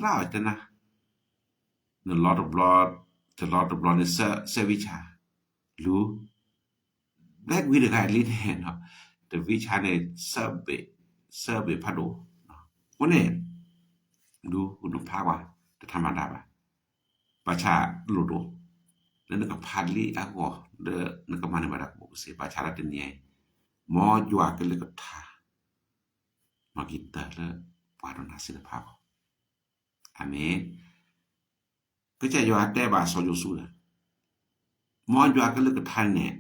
န့ၣ် အလံာ်ရၣ်အီၤတဲနၤ, နလီၤတဘျီ, တလီၤတဘျီန့ၣ် စဲးဝံဆၣ်, လူၤ, ဘျဲၣ်ကွံာ်တဂၤလံန့ၣ်, တဝံဆၣ်န့ၣ် စဲးဘ့ၣ်ဖးဒိၣ်, အဃိန့ၣ် လူၤနဖးကွၢ် တထါမၤဒါဘၣ် ဘၣ်ဆၣ်လိၣ်ဒိၣ် လၢနကဖးလံာ်အဂီၢ် လၢနကမၤန့ၢ်ဘၣ်တၢ်ကူၣ်ဘၣ်ကူၣ်သ့ ဘၣ်ဆၣ်လၢတနံၤအံၤ မ်ယွၤကလုၢ်ကထါ နီၣ်ဂံၢ်တၢလၢပှၤဒိကနၣ်စ့ၢ်တဖၣ်အဂီၢ်, အၤမ့ၣ်. ကစၢ်ယွၤတဲဘၣ်စီၤယိၤၡူလၢ မ်ယွၤကလုၢ်ကထါန့ၣ်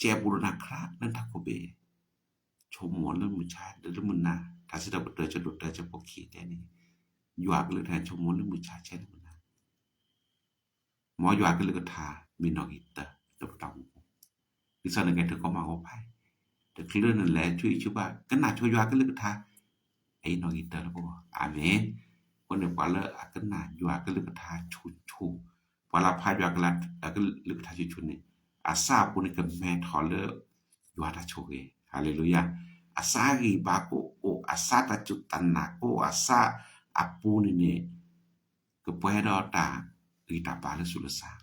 ကဲပူၤဒိၣ်နၤခရၣ်လၢနတၢ်ခိၣ်ဘ့ၣ်, ဆိကမိၣ်လၢမုၢ်ဆါ လၢမုၢ်နၤ, တၢ်စံးထီၣ်ပတြၢၤ ဆၢဒိၣ်တၢ ဆၢဖိခံတဲန့ၣ်, ယွၤကလုၢ်ကထါန့ၣ် ဆိကမိၣ်လၢမုၢ်ဆါ ဆဲးလၢမုၢ်နၤ မ်ယွၤကလုၢ်ကထါ မ့ၢ်နီၣ်ဂံၢ်တၢလၢပတၢ်အိၣ်မူပူၤ, ဒ်သိးနကဲထီၣ်ကီမးဂီၢ်ဖးအံၤ, တချုးလၢနလဲၤဆူအံၤဆူဘၣ် ကနၣ်ဆိယွၤကလုၢ်ကထါ, အအံၤနီၣ်ဂံၢ်တၢလၢပဂီၢ်, အၤမ့ၣ်. အဃိန့ၣ် ပှၤလၢအကနၣ်ယွၤကလုၢ်ကထါဆူၣ်ဆူၣ်, ပှၤလၢအဖးယွၤကလုၢ်ကထါဆူၣ်ဆူၣ်န့ၣ် အသးအပူၤန့ၣ်ကမဲထီၣ်လၢ ယွၤတၢ်ဆိၣ်ဂ့ၤ, ဟၤလ့လူယၤ, အသးဂံၢ်ဘါကအိၣ်, အသးတၢ်စူၢ်တၢ်နာ်ကအိၣ်, အသးအပူၤန့ၣ်န့ၣ် ကပှဲၤဒီးတၢ်ဂံၢ်တၢ်ဘါလၢသူၣ်လၢသး, အဂ့ၢ်ဒ်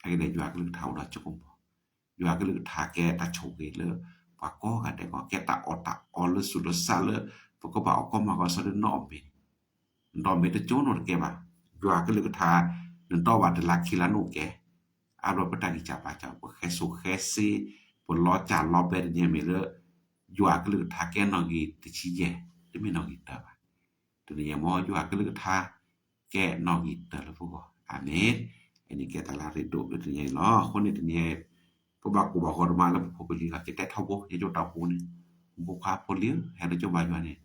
အံၤ ယွၤကလုၢ်ကထါအိၣ်ဒီးကၠိကမီၤ, ယွၤကလုၢ်ကထါကဲတၢ်ဆိၣ်ဂ့ၤလၢ ပှၤကိးဂၤဒဲးကီး, ကဲတၢ်အီၣ်တၢ်အီလၢသူၣ်လၢသးလၢ ပကဘၣ်အီၣ်ကီမးဂီၢ် စီၤဒုနီၣ်အီၣ်မ့ၤန့ၣ်, ဒီးမ့ၢ်တကၠိနီတကဲဘၣ်, ယွၤကလုၢ်ကထါ နတီၢ်ဘၣ်တလါခံလါန့ၣ်အိၣ်ကဲ, အါဘျီပတၢ်ဂံၢ်စၢ်ဘါစၢ် ပဃဲစိာ်ဃဲစ့ ပလီစၢ်လီဘဲတနံၤမ့ၢ်လၢ ယွၤကလုၢ်ကထါကဲနီၣ်ဂံၢ်တဆံယဲၢ်, တမ့ၢ်နီၣ်ဂံၢ်တၢဘၣ်. တနံၤညါမ့ၢ်ယွၤကလုၢ်ကထါ ကဲနီၣ်ဂံၢ်တၢလၢပဂီၢ်. အၤမ့ၣ်. အန့ၣ်ကဲတၢ်လၢအရ့ဒိၣ်လၢတနံၤညါအံၤလီၤ. အဃိန့ၣ်တနံၤညါအံၤ ပဘၣ်ကိၢ်ဘၣ်ဂီၤတမံၤလၢပဖိပလံၤလီၤ. ကတဲထီဘိ ယကၠိတၢ်ပူၤန့ၣ် ဖိခွါဖိလံၤဧၢ, ဟဲလၢကၠိဘါယွၤန့ၣ်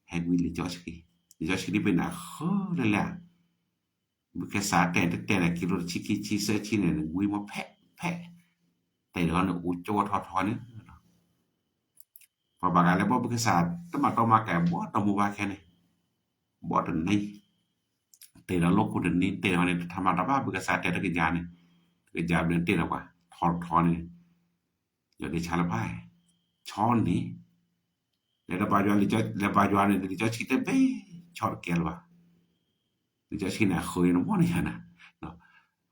ဟဲဝံလံာ်စီဆှံ, လံာ်စီဆှံန့ၣ်မ့ၢ်နၤဃၢလၢလဲၣ်, ဘုကဲစးတဲတတဲန့ၣ် ကံလိတဆံခံဆံသၢဆံန့ၣ် နဝံမ့ၢ်ဖဲးဖဲး, တဲဒီးန့ၣ် အိၣ်ကၠိထီထီန့ၣ် ပှၤဘၣ်ဂၤလၢဘီဘုကဲစး တမၤတီမၤကဲ ဘီတမူဘၣ်ခဲန့ၣ်, ဘီတနံၤ, တဲဒီးလိာ်ခိၣ်တနံၤ တဲဒီးန့ၣ် တထးမၤတၢ်ဘၣ် ဘုကဲစးတဲတကယၤန့ၣ်, တကယၤဘျဲၣ်တဲဒီးပှၤ ထီထီန့ၣ်, ယီၤဒ့ဆါလၢဖး, ဆီန့ၣ်, လဲၤဒီးဘါယွၤ လဲၤဘါယွၤန့ၣ် လံာ်စီဆှံတဘ့ၣ် ဆီတကဲလၢၤဘၣ်. လံာ်စီဆှံန့ၣ် အဃၢၤန့ၣ်မ့ၢ်န့ၣ်ယၤနၤ,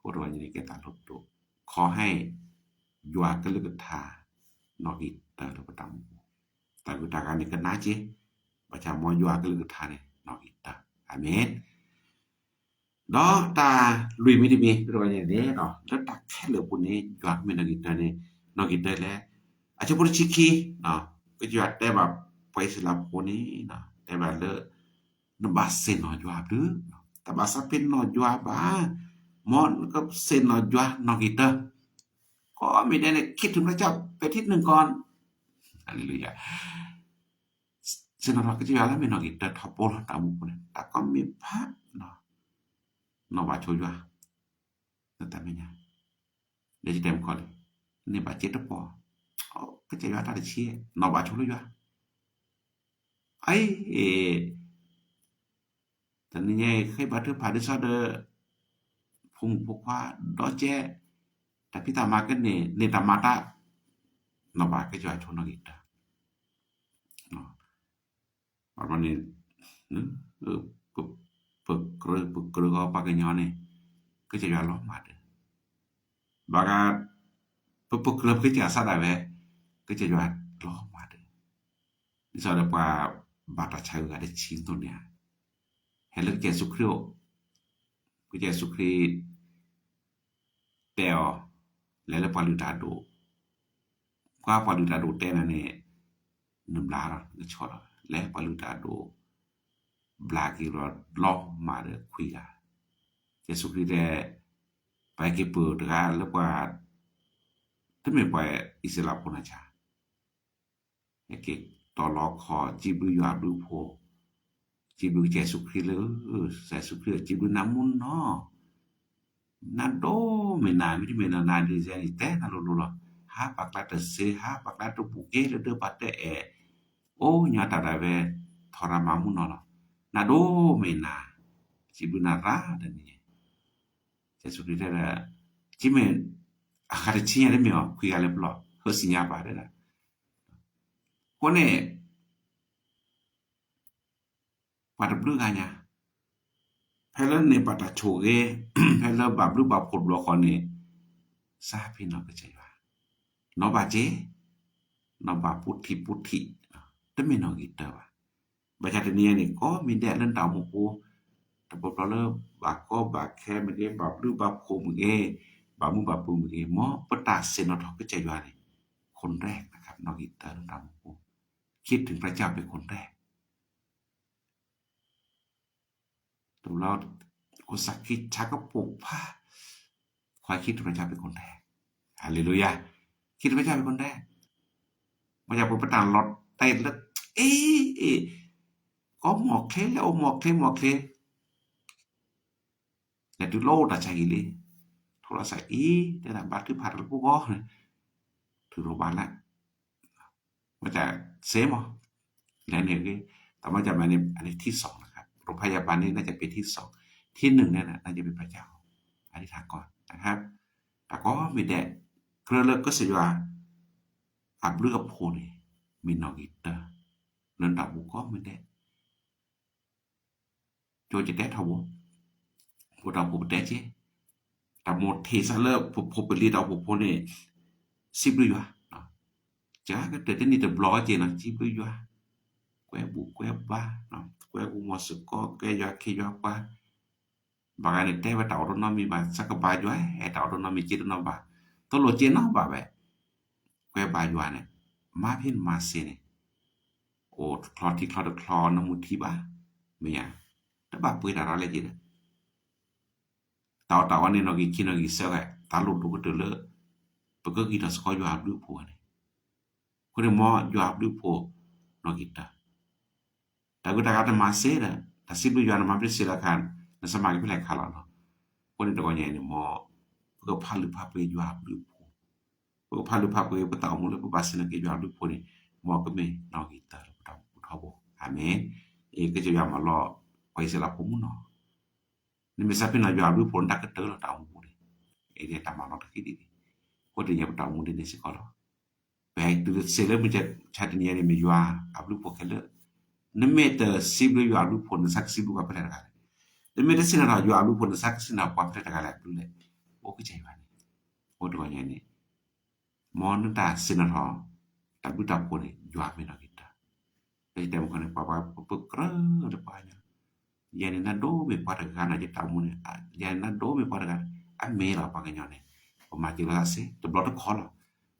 အိၣ်တဝဲန့ၣ်ကဲတၢ်လိၣ်ဒိၣ်, ခီဟဲ ယွၤကလုၢ်ကထါ နီၣ်ဂံၢ်တၢလၢပတၢ်မူပူၤ, တၢ်ဂုၤတၢ်ဂၤန့ၣ်ကနၣ်က့, ဘၣ်ဆၣ်မ်ယွၤကလုၢ်ကထါန့ၣ် နီၣ်ဂံၢ်တၢ, အၤမ့ၣ်. ဒီးတၢ်လွံၢ်မံၤတမံၤ တဝဲန့ၣ်န့ၣ် လၢတၢ်ခဲလၢာ်အပူၤန့ၣ် ယွၤကမ့ၢ်နီၣ်ဂံၢ်တၢန့ၣ်, နီၣ်ဂံၢ်တၢလဲၣ်, အဆၢဖိတဆံခံ, ကစၢ်ယွၤတဲဘၣ်ပှၤအံၣ်စရ့လးဖိန့ၣ်, တဲဘၣ်လၢ နဘၣ်ဆ့ၣ်နီၤယွၤဘျုး, တဘၣ်သးပ့ၤနီၣ်ယွၤဘၣ်, မ်နကဆ့ၣ်နီၤယွၤနီၣ်ဂံၢ်တၢ, ကိးမံၤဒဲးန့ၣ် คิดถึงพระเจ้าเป็นที่หนึ่งก่อน, ဟါလ့လူယၤ ဆ့ၣ်နီၤထီၣ်ကစၢ်ယွၤလၢမ့ၢ်နီၣ်ဂံၢ်တၢထီဘိလီၤ တၢ်အိၣ်မူပူၤန့ၣ် တၢ်ကိးမံၤဖး, နီၢ်ဘၣ်ဆိယွၤ, နတၢ်မဲာ်ညါ, ဒီးယတဲမုၢ်ခီလံ, န့ၢ်ဘၣ်စ့တပီၢ်, ကစၢ်ယွၤတၢ်တဆံ, နီၢ်ဘၣ်ဆိလၢယွၤ, အံၤ တနံၤညါအံၤ ဃ့ဘါထုကဖၣ်ဒ်သိးဒီး ဖိမုၣ်ဖိခွါ ဒီကဲ, တၢ်ဖံးတၢ်မၤကန့ၢ် န့ၢ်တၢ်မၤတၢ်, နီၢ်ဘၣ်ကစၢ်ယွၤဆိနီၣ်ဂံၢ်တၢ, ဘၣ်မနုၤန့ၣ် ပကြၢး ပကြၢးဃီပှၤကညီန့ၣ် ကစၢ်ယွၤလီၤမၢ်ဒီး, ဘၣ်ဂၤ ပပကြၢးပကစၢ်စးဒၣ်ဝဲ ကစၢ်ယွၤလီၤမၢ်ဒီး, ဒ်သိးဒီးပှၤဘၣ်တၢ်ဆါဂုၤဂၤတဆံးသိးန့ၣ်ဧါ, ဟဲလၢကစၢ်ယ့ၣ်ၡူးခရံာ်အိၣ်, ကစၢ်ယ့ၣ်ၡူးခရံာ် တဲအီၤ, လဲၤလၢပှၤလုၢ်တၢ်ဒိၣ်, ကွၢ်ပှၤလုၢ်တၢ်ဒိၣ်တဲနၤန့ၣ်, နဘျါလီၤ နဆီၣ်လီၤ, လဲၤပှၤလုၢ်တၢ်ဒိၣ် ဘျါက့ၤလီၤ လီၤမၢ်ဒီးခွံဂၤ, ကစၢ်ယ့ၣ်ၡူးခရံာ်တဲ, ပှၤဟဲက့ၤပၢၢ်တဂၤလၢပှၤ, တမ့ၢ်ပှၤအံၣ်စရ့လးဖိနၤဆါ ဟဲက့ၤတီၤလီၤခီၣ် စံးဘျုးယွၤဘျုးဖိ, စံးဘျုးကစၢ်ယ့ၣ်ၡူးခရံာ်လၢ, ကစၢ်ယ့ၣ်ၡူးခရံာ်စံးဘျုးနၤမူနီၢ်, နၤဒိၣ်မ့ၢ်နၤ မ့တမ့ၢ်နၤ နၤဒ်စဲန့ၣ် တဲနၤလိၤလိၤလီၤ, ဟးပာ်ကျါတစ့ ဟးပာ်ကျါတဘူၣ်က့လၢဒၢပှၤတအဲၣ်, အိၣ်ညီတၢ်ဒၣ်ဝဲ, ထီရၤမၤမူနီၢ်လီၤ, နၤဒိၣ်မ့ၢ်နၤ, စံးဘျုးနၤရၤတနံၤ ကစၢ်ယ့ၣ်ၡူးခရံာ်တဲဒၣ်, ကမ့ၢ်, အဃၣ်တဆံညါတမ့ၢ်အီၤ ခွံဂၤလၢပျီ, ဟၢစံၣ်ညါပာ်တဲဒၣ်, အဃိန့ၣ်, ပှၤတဘျုးဂၤညါ, ဖဲလၢန့ၣ်ဘၣ်တၢ်ဆိၣ်ဂ့ၤ, ဖဲလၢဘၣ်ဘျုးဘၣ်ဖှိၣ်တဘျီဃီန့ၣ်, စးဖံးနီၣ်ကစၢ်ယွၤ, နီၢ်ဘၣ်စ့, နီၢ်ဘၣ်ပူထံၣ်ပူထံၣ်, တမ့ၢ်နီၣ်ဂံၢ်တၢဘၣ်. ဘၣ်ဆၣ်တနံၤအံၤန့ၣ် ကိးမံၤဒဲးလၢနတၢ်အိၣ်မူပူၤ, တဘျီဘျီလၢဘၣ်ကီဘၣ်ခဲမ့ၢ်ဂ့ၤ, ဘၣ်ဘျုးဘၣ်ဖှိၣ်မ့ၢ်ဂ့ၤ, ဘၣ်မူဘၣ်ပူၤမ့ၢ်ဂ့ၤ, မ်ပတၢ်ဆ့ၣ်နီၤထီၣ်ကစၢ်ယွၤန့ၣ်, คนแรกนะครับ နီၣ်ဂံၢ်တၢလၢနတၢ်အိၣ်မူပူၤ, คิดถึงพระเจ้าเป็นคนแรก တဘျီ, ခိၣ်စးခံဆါကပိာ်ဖး, ခွါ คิดถึงพระเจ้าเป็นคนแรก, ฮาเลลูยา, คิดถึงพระเจ้าเป็นคนแรก, မ့ၢ်ယၤပှၤပတၢ်လီၤတဲာ်လၢ, အ့, အ့, ကီမီၢ်ချ့လဲၣ် အိၣ်မီၢ်ချ့မီၢ်ချ့ လဲၤတုၤလီၤအိၣ်တၢ်ဆါဟံၣ်လံ, ထိၣ်လီၤစၢ်အံၤ တဲဒၣ်ဘါထုကဖၣ်တၢ်လၢပဂီၢ်, ထုးထီၣ်ဘၣ်လၢ, မ့ၢ်တၢ်စ့မး, လဲၤန့ၣ်ဂ့ၤ, တၢ်မ့ၢ်တၢ်မၤန့ၣ် อันนี้ที่สองนะครับ, โรพยาบาลนี่น่าจะเป็นที่สอง, ที่หนึ่งเนี่ยนะ น่าจะเป็นพระเจ้า, อธิษฐานก่อนนะครับ, တၢ်ကိးမံၤဒဲး, ကြၢးလၢကစၢ်ယွၤ အဘျုးအဖှိၣ်န့ၣ် မ့ၢ်နီၣ်ဂံၢ်တၢ, လၢနတၢ်အိၣ်မူကိးမံၤဒဲး ကၠိကတဲထီဘိ, ဖိတၢ်အိၣ်ဖှိၣ်ပတဲက့, တၢ်မိၣ်ထံၣ်စးလၢဖိပလံၤတၢ်အိၣ်ဖှိၣ်ဖိန့ၣ်, စံးဘျုးယွၤ, ကကတၢၢ်တနံၣ်တဘျီက့နီၤ စံးဘျုးယွၤ, ကွဲဘူးကွဲဘါ, ကွဲ ကွဲမီၤစ့ၢ်ကီး ကဲယွၤခ့ယွၤပှၤ, ဘၣ်ဂၤန့ၣ်တဲဝဲတၢ်အိၣ်တနီတမံၤဘၣ်, စးကဘါယွၤ ဟဲတၢ်အိၣ်တနီတမံၤ စ့တနီၤဘၣ်, တလိၣ်စ့နီတဘၣ်ဘၣ်, ကွဲဘါယွၤန့ၣ်, မၤဖဲနမၤစ့န့ၣ်, အိၣ်ချီထံချီတချီ နမူထံဘၣ်, မ့ၢ်ဧါ, တဘၣ်ပှ့ၤတၢ်ရၤလဲၣ်က့ၤဒီး တၢ်အီၣ်တၢ်အီန့ၣ် နီၢ်က့ၤခံနီၢ်က့ၤဆၢဂၤ တၢ်လိၣ်ဒိၣ်ကတၢၢ်လၢ ပကဂံၢ်ထီၣ်စ့ၢ်ကီးယွၤအဘျုးအဖှိၣ်န့ၣ်, အဃိန့ၣ် မ်ယွၤအဘျုးအဖှိၣ်နီၢ်က့ၤတၢၢ်, တၢ်ဂုၤတၢ်ဂၤတမၤစ့ဒီး တၢ်စံးဘျုးယွၤနမၤဖဲစ့ၢ်လီၤခါ, နစမၤက့ၤဖဲလဲၣ်ခါလီၤနီၤ. အဃိန့ၣ်တဂီၤညါအံၤန့ၣ် မ်ပကဖးလုၢ်ဖးပှ့ၤယွၤအဘျုးအဖှိၣ်, ပကဖးလုၢ်ဖးပှ့ၤပတၢ်အိၣ်မူလၢပဘၣ်စ့ၢ်နီၢ်က့ၤယွၤအဘျုးအဖှိၣ်န့ၣ်, မ်ကမ့ၢ်နီၢ်က့ၤတၢၢ်လၢပတၢ်အိၣ်မူထီဘိ, အၤမ့ၣ်. အ့ ကစၢ်ယွၤမၤလီၤ ပှၤအံၣ်စရ့လးဖိမုၣ်နီၤ နမ့ၢ်စးဖဲနီၤ ယွၤအဘျုးအဖှိၣ်နတၢ်ကတၢၢ်လီၤတၢ်အိၣ်မူန့ၣ်, အ့ တၢ်မၤလီၤတက့ၢ်ဒ်န့ၣ်, အဃိတနံၤပတၢ်အိၣ်မူဒ်န့ၣ်စ့ၢ်ကီးလီၤ. ပဟဲတုၤဆ့လၢမုၢ်ဆါတနံၤအံၤန့ၣ် မ့ၢ်ယွၤအဘျုးအဖှိၣ်ခဲလၢာ်, နမ့ၢ်တစံးဘျုးယွၤအဘျုးအဖှိၣ် နစးကစံးဘျုးပှၤဖဲလဲၣ်တဂၤလဲၣ်, နမ့ၢ်တဆ့ၣ်နီၤထီၣ်ယွၤအဘျုးအဖှိၣ် နစးကဆ့ၣ်နီၤထီၣ်ပှၤဖဲလဲၣ်တဂၤလဲၣ်အဘျုးလဲၣ်, အိၣ်ကစၢ်ယွၤန့ၣ်, အိၣ်တဂီၤညါန့ၣ် မ်နတၢ်ဆ့ၣ်နီၤထီၣ် တၢ်ဘျုးတၢ်ဖှိၣ်န့ၣ် ယွၤမ့ၢ်နီၢ်က့ၤတၢၢ်, လၢယတဲမုၢ်ခီန့ၣ် ပှၤပှၤပကြၢးလၢပှၤကညီ, ယၤန့ၣ်နဒိးမ့ၢ်ပှၤတဂၤနီၤ ယတၢ်အိၣ်မူန့ၣ်, ယၤန့ၣ်နဒိးမ့ၢ်ပှၤတဂၤ, အမ့ၢ်လီၤပှၤကညီန့ၣ်, ပမၤစၢၤလိာ်သးစ့ တဘျီတခီလီၤ,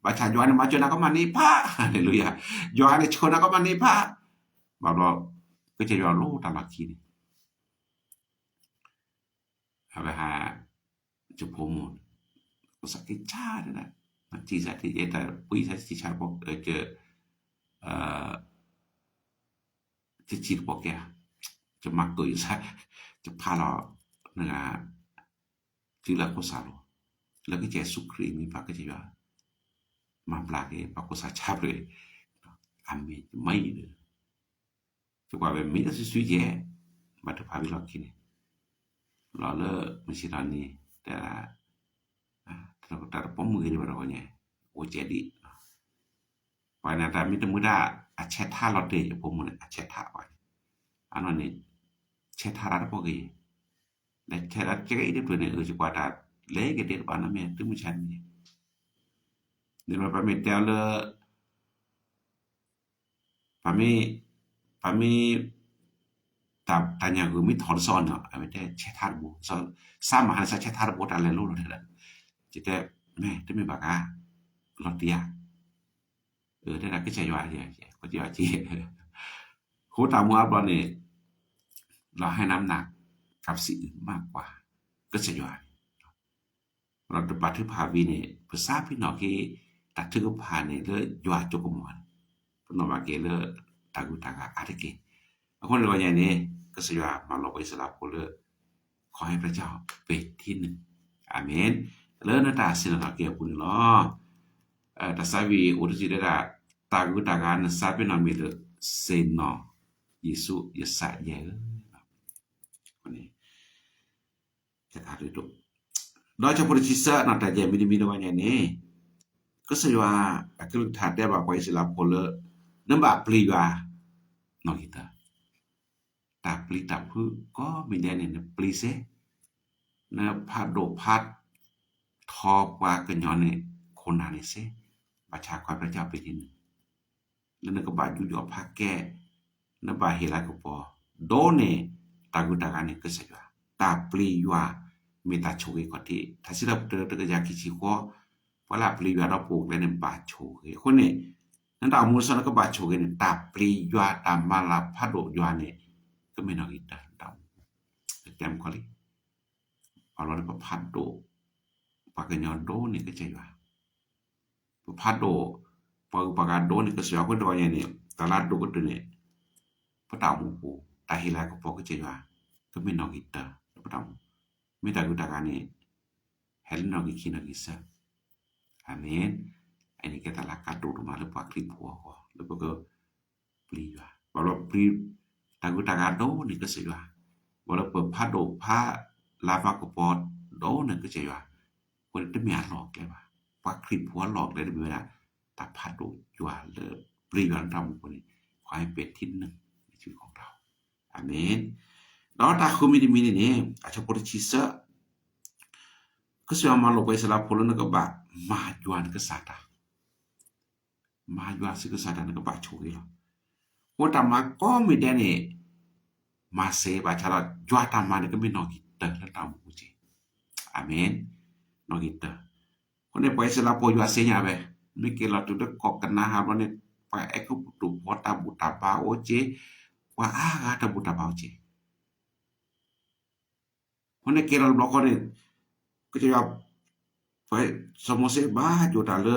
ဘၣ်ဆၣ်ယွၤန့ၣ်မၤစၢၤနၤကမၣ်န့ၣ်ဖး, ဟါလ့လူယၤ, ယွၤန့ၣ်ဆှၢနၤကမၣ်န့ၣ်ဖး, ဘၣ်ဘျီ, ကစၢ်ယွၤလိၣ်တၢ်လီၢ်ခံန့ၣ် အဝဲဟး, ယဖိမုၣ်, ကစၢ်က့ၤဆါဒၣ်, ကစၢ်က့ၤဆါတဘျီ, က, ကစံၣ်တဘျီကဲ, ကမၤကၢၢ်ယသး, ကဖးလီၤ, နဂၤ, တုၤလၢအခိၣ်စးလိၤ, လၢကစၢ်ယ့ၣ်ၡူးခရံာ်အမံၤ ပၢ်ကစၢ်ယွၤ, မၤဘျါက့ၤ ပှၤခိၣ်စးဆါဖျၢၣ်, အမ့ၢ်မၤအံၤဒီး ယကွၢ်ဝဲမ့ၢ်တၢ်စုဆူယဲၢ်, ဘၣ်တဖၣ်ဝံၤလီၢ်ခံန့ၣ်, လီၤလၢမုၢ်ဆ့ၣ်ထီၣ်နံၤ, တၢ်, တၢ်တပိာ်မုၣ်ဂ့ၤဒံးဘၣ်တဂီၤညါ, အိၣ်ကဲဒံး, ပှၤန့ၣ်တၢ်မ့ၢ်တမုာ်တၢ်, အဆဲးထါလီၤတ့ၢ် ယဖိမုၣ်န့ၣ် အဆဲးထါပှၤန့ၣ်, အနီၢ်န့ၣ်, ဆဲးထါတၢ်တပိာ်က့ၤ, လဲၤဆဲးတၢ်ကဲအံၤတဖျၢၣ်န့ၣ် အၢယကွၢ်တၢ်, လဲၤကဒဲတဘၣ်နီတမံၤ တုၤမုၢ်ဆါတနံၤ, န့ၣ်ပမ့ၢ်တဲအီၤလၢ ပမ့ၢ်, ပမ့ၢ်, တၢ်ညၣ်ဂုၤမ့ၢ်ထီၣ်တဆီန့ၣ် အဝဲတဲဆဲးထါတဘိ, စးမၤဟါန့ၣ် စးဆဲးထါတဘိ တၢ်လဲၤလိၤလီၤတဲဒၣ်, ယတဲ, မ့ၢ်တမ့ၢ်ဘၣ်ကါ, လီၤတံၢ်ဧါ, အၢ တဲဒၣ်ကစၢ်ယွၤ, ကစၢ်ယွၤက့, ဃိတၢ်မူအါဘျီန့ၣ်, လီၤဟဲနၤမနၤ, ကပ်စံးအုမးကွၢ်, ကစၢ်ယွၤန့ၣ် ဒီးတဘၣ်ထုကဖၣ်ဝံၤန့ၣ် ပစးဖံးနီၣ်က့ၤ တၢ်ထုကဖၣ်န့ၣ်လၢယွၤအစိကမီၤန့ၣ်, ပနီၣ်ဘၣ်က့ၤလၢတၢ်ဂုၤတၢ်ဂၤအါတက့ၢ်. အဃိန့ၣ်တဂီၤညါန့ၣ် ကစၢ်ယွၤမၢလီၤပှၤအံၣ်စရ့လးဖိလၢ ขอให้พระเจ้าเป็นที่หนึ่ง, အၤမ့ၣ်, လၢနတၢ်ဆ့ၣ်နီၤထီၣ်က့ၤအပူၤန့ၣ်လီၤ. တၢ်ဆါဝံၤအိၣ်တစံးတဲဒၣ်, တၢ်ဂုၤတၢ်ဂၤနစးဖံးနီၣ်မ့ၢ်လၢ ဆ့ၣ်နီၤယ့ၣ်ၡူးယသးယဲၢ်ဧၢ. ဒီးဆၢဖိတဆံသၢ တၢ်ယဲၢ်မံၤတမံၤတဂီၤညါန့ၣ်, ကစၢ်ယွၤအကလုၢ်ကထါတဲဘၣ်ပှၤအံၣ်စရ့လးဖိလၢ နဘၣ်ပျံၤယွၤနီၣ်ဂံၢ်တၢၢ်, တၢ်ပျံၤတၢ်ဖုးကိးမံၤဒဲးန့ၣ် နပျံၤစ့ၢ်, နဖးဒိၣ်ဖးထီပှၤကညီန့ၣ် ခိၣ်နၢ်န့ၣ်စ့ၢ်, ဘၣ်ဆၣ်ခီဖျိပျံၤန့ၣ် လၢနကဘၣ်ယူးယီၣ်ဖးကဲ, နဘၣ်ဟ့ၣ်လၤကပီၤ, ဒိၣ်န့ၢ်တၢ်ဂုၤတၢ်ဂၤန့ၣ်ကစၢ်ယွၤ, တၢ်ပျံၤယွၤမ့ၢ်တၢ်ဆိၣ်ဂ့ၤခီၣ်ထံး, တၢ်စံးထီၣ်ပတြၢၤတကယၤခံဆံဃီ, ပှၤလၢအပျံၤယွၤဒီးပအိၣ်ကျဲန့ၣ် ဘၣ်ဆိၣ်ဂ့ၤ. အဃိန့ၣ်, နတၢ်အိၣ်မူလၢနကဘၣ်ဆိၣ်ဂ့ၤန့ၣ် တၢ်ပျံၤယွၤတၢ်မၤလၤဖးဒိၣ်ယွၤန့ၣ် ကမ့ၢ်နီၣ်ဂံၢ်တၢၢ်နတၢ်အိၣ်မူ, တဲမကီလံ အလီၢ်န့ၣ် ပဖးဒိၣ်ပှၤကညီဒိၣ်န့ၢ်ကစၢ်ယွၤ, ပဖးဒိၣ် ပှၤဂုၤပှၤဂၤဒိၣ်န့ၢ်ကစၢ်ယွၤအဃိတဂီၤညါန့ၣ် တၢ်လၢအဒိၣ်ကတၢၢ်န့ၣ် ပတၢ်အိၣ်မူပူၤ တၢ်ဟ့ၣ်လၤကပီၤကစၢ်ယွၤ ကမ့ၢ်နီၣ်ဂံၢ်တၢၢ်လၢပတၢ်အိၣ်မူ, မ့ၢ်တၢ်ဂုၤတၢ်ဂၤန့ၣ် ဟဲလၢနီၣ်ဂံၢ်ခံနီၣ်ဂံၢ်သၢ, အၤမ့ၣ်, အန့ၣ်ကဲတၢ်လၢကါဒိၣ်ဒိၣ်မးလၢပှၤခရံာ်ဖိအဂီၢ် လၢပက ပျံၤယွၤ, ဘၣ်ဘျီပျံၤ တၢ်ဂုၤတၢ်ဂၤဒိၣ်န့ၢ်ကစၢ်ယွၤ, ဘၣ်လၢပဖးဒိၣ်ဖးလၤဖးကပီၤဒိၣ်န့ၢ်ကစၢ်ယွၤ, အဃိန့ၣ်တမ့ၢ်အလီၢ်အကျဲဘၣ်, ပှၤခရံာ်ဖိအလီၢ်အကျဲတမ့ၢ်ဝဲဒၣ် တၢ်ဖးဒိၣ်ယွၤလၢ ပျံၤယွၤလၢတၢ်အိၣ်မူအပူၤန့ၣ် ခီဟဲပဲာ်ထံနုာ် အံၤခီကီ, အၤမ့ၣ်, ဒီးတၢ်ဃုမံၤတမံၤန့ၣ်န့ၣ် အဆၢဖိတဆံသၢ ကစၢ်ယွၤမၢလီၤပှၤအံၣ်စရ့လးဖိလၢနကဘၣ်မၤယွၤနကစၢ်တၢ်, မၤယွၤနကစၢ်တၢ်နကဘၣ်ဆိၣ်ဂ့ၤလီၤ. အဃိတၢ်မၤကိးမံၤဒဲးန့ၣ် မၤစၢၤဘၣ်ဆၣ်ဒီး ယွၤတၢ်မၤန့ၣ် ကမ့ၢ်နီၣ်ဂံၢ်တၢလၢတၢ်အိၣ်မူပူၤက့ၤ. အၤမ့ၣ်. နီၣ်ဂံၢ်တၢ. အဃိန့ၣ် ပှၤအံၣ်စရ့လးဖိယွၤသ့ၣ်ညါဝဲ, မ့ၢ်က့ၤလီၤတုၤလၢကီၢ်ကနၤအၣ်ဘျီန့ၣ် ပှၤအဲၤကူပတူးဖိတၢ်ဘူၣ်တၢ်ဘါအိၣ်က့ၤ, ပှၤအါဂၤတၢ်ဘူၣ်တၢ်ဘါအိၣ်က့ၤ. အဃိန့ၣ်က့ၤလီၤတဘျီဃီန့ၣ် ကစၢ်ယွၤ ပှၤစီၤမိၤၡ့ဘါယိၣ်တၢ်လၢ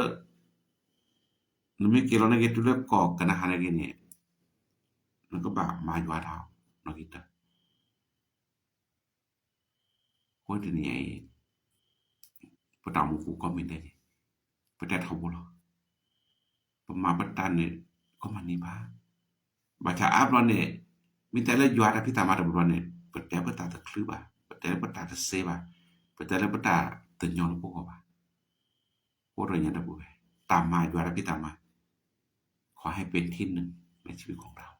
နမ့ၢ်က့ၤလီၤန့ၣ်က့ၤတုၤလၢကီၢ်ကနၤအၣ်န့ၣ်က့ၤန့ၣ် နကဘၣ်မၤယွၤတၢ် နီၣ်ဂံၢ်တၢ. အဃိတနံၤအံၤ ပတၢ်အိၣ်မူပူၤကီၢ်မ့ၢ်ဒဲးန့ၣ် ပတဲထီဘိလီၤ. ပမၤပတၢ်န့ၣ် ကီမးန့ၣ်ဘၣ်. ဘၣ်ဆၣ်အါဘျီန့ၣ် မ့ၢ်တဲလၢယွၤတၢ်ဖံးတၢ်မၤတဘျီဘျီန့ၣ် ပတဲပတၢ်တချုးဘၣ်, ပတဲလၢပတၢ်တစဲဘၣ်, ပတဲလၢပတၢ်တညီလၢပဂီၢ်ဘၣ်. အိၣ်ဒီးညါတပူၤဝဲ တၢ်မၤယွၤတၢ်ဖံးတၢ်မၤ ခီဟဲပ့ၤထံနုာ် မဲာ်ချံပံၤခိၣ်တၢ်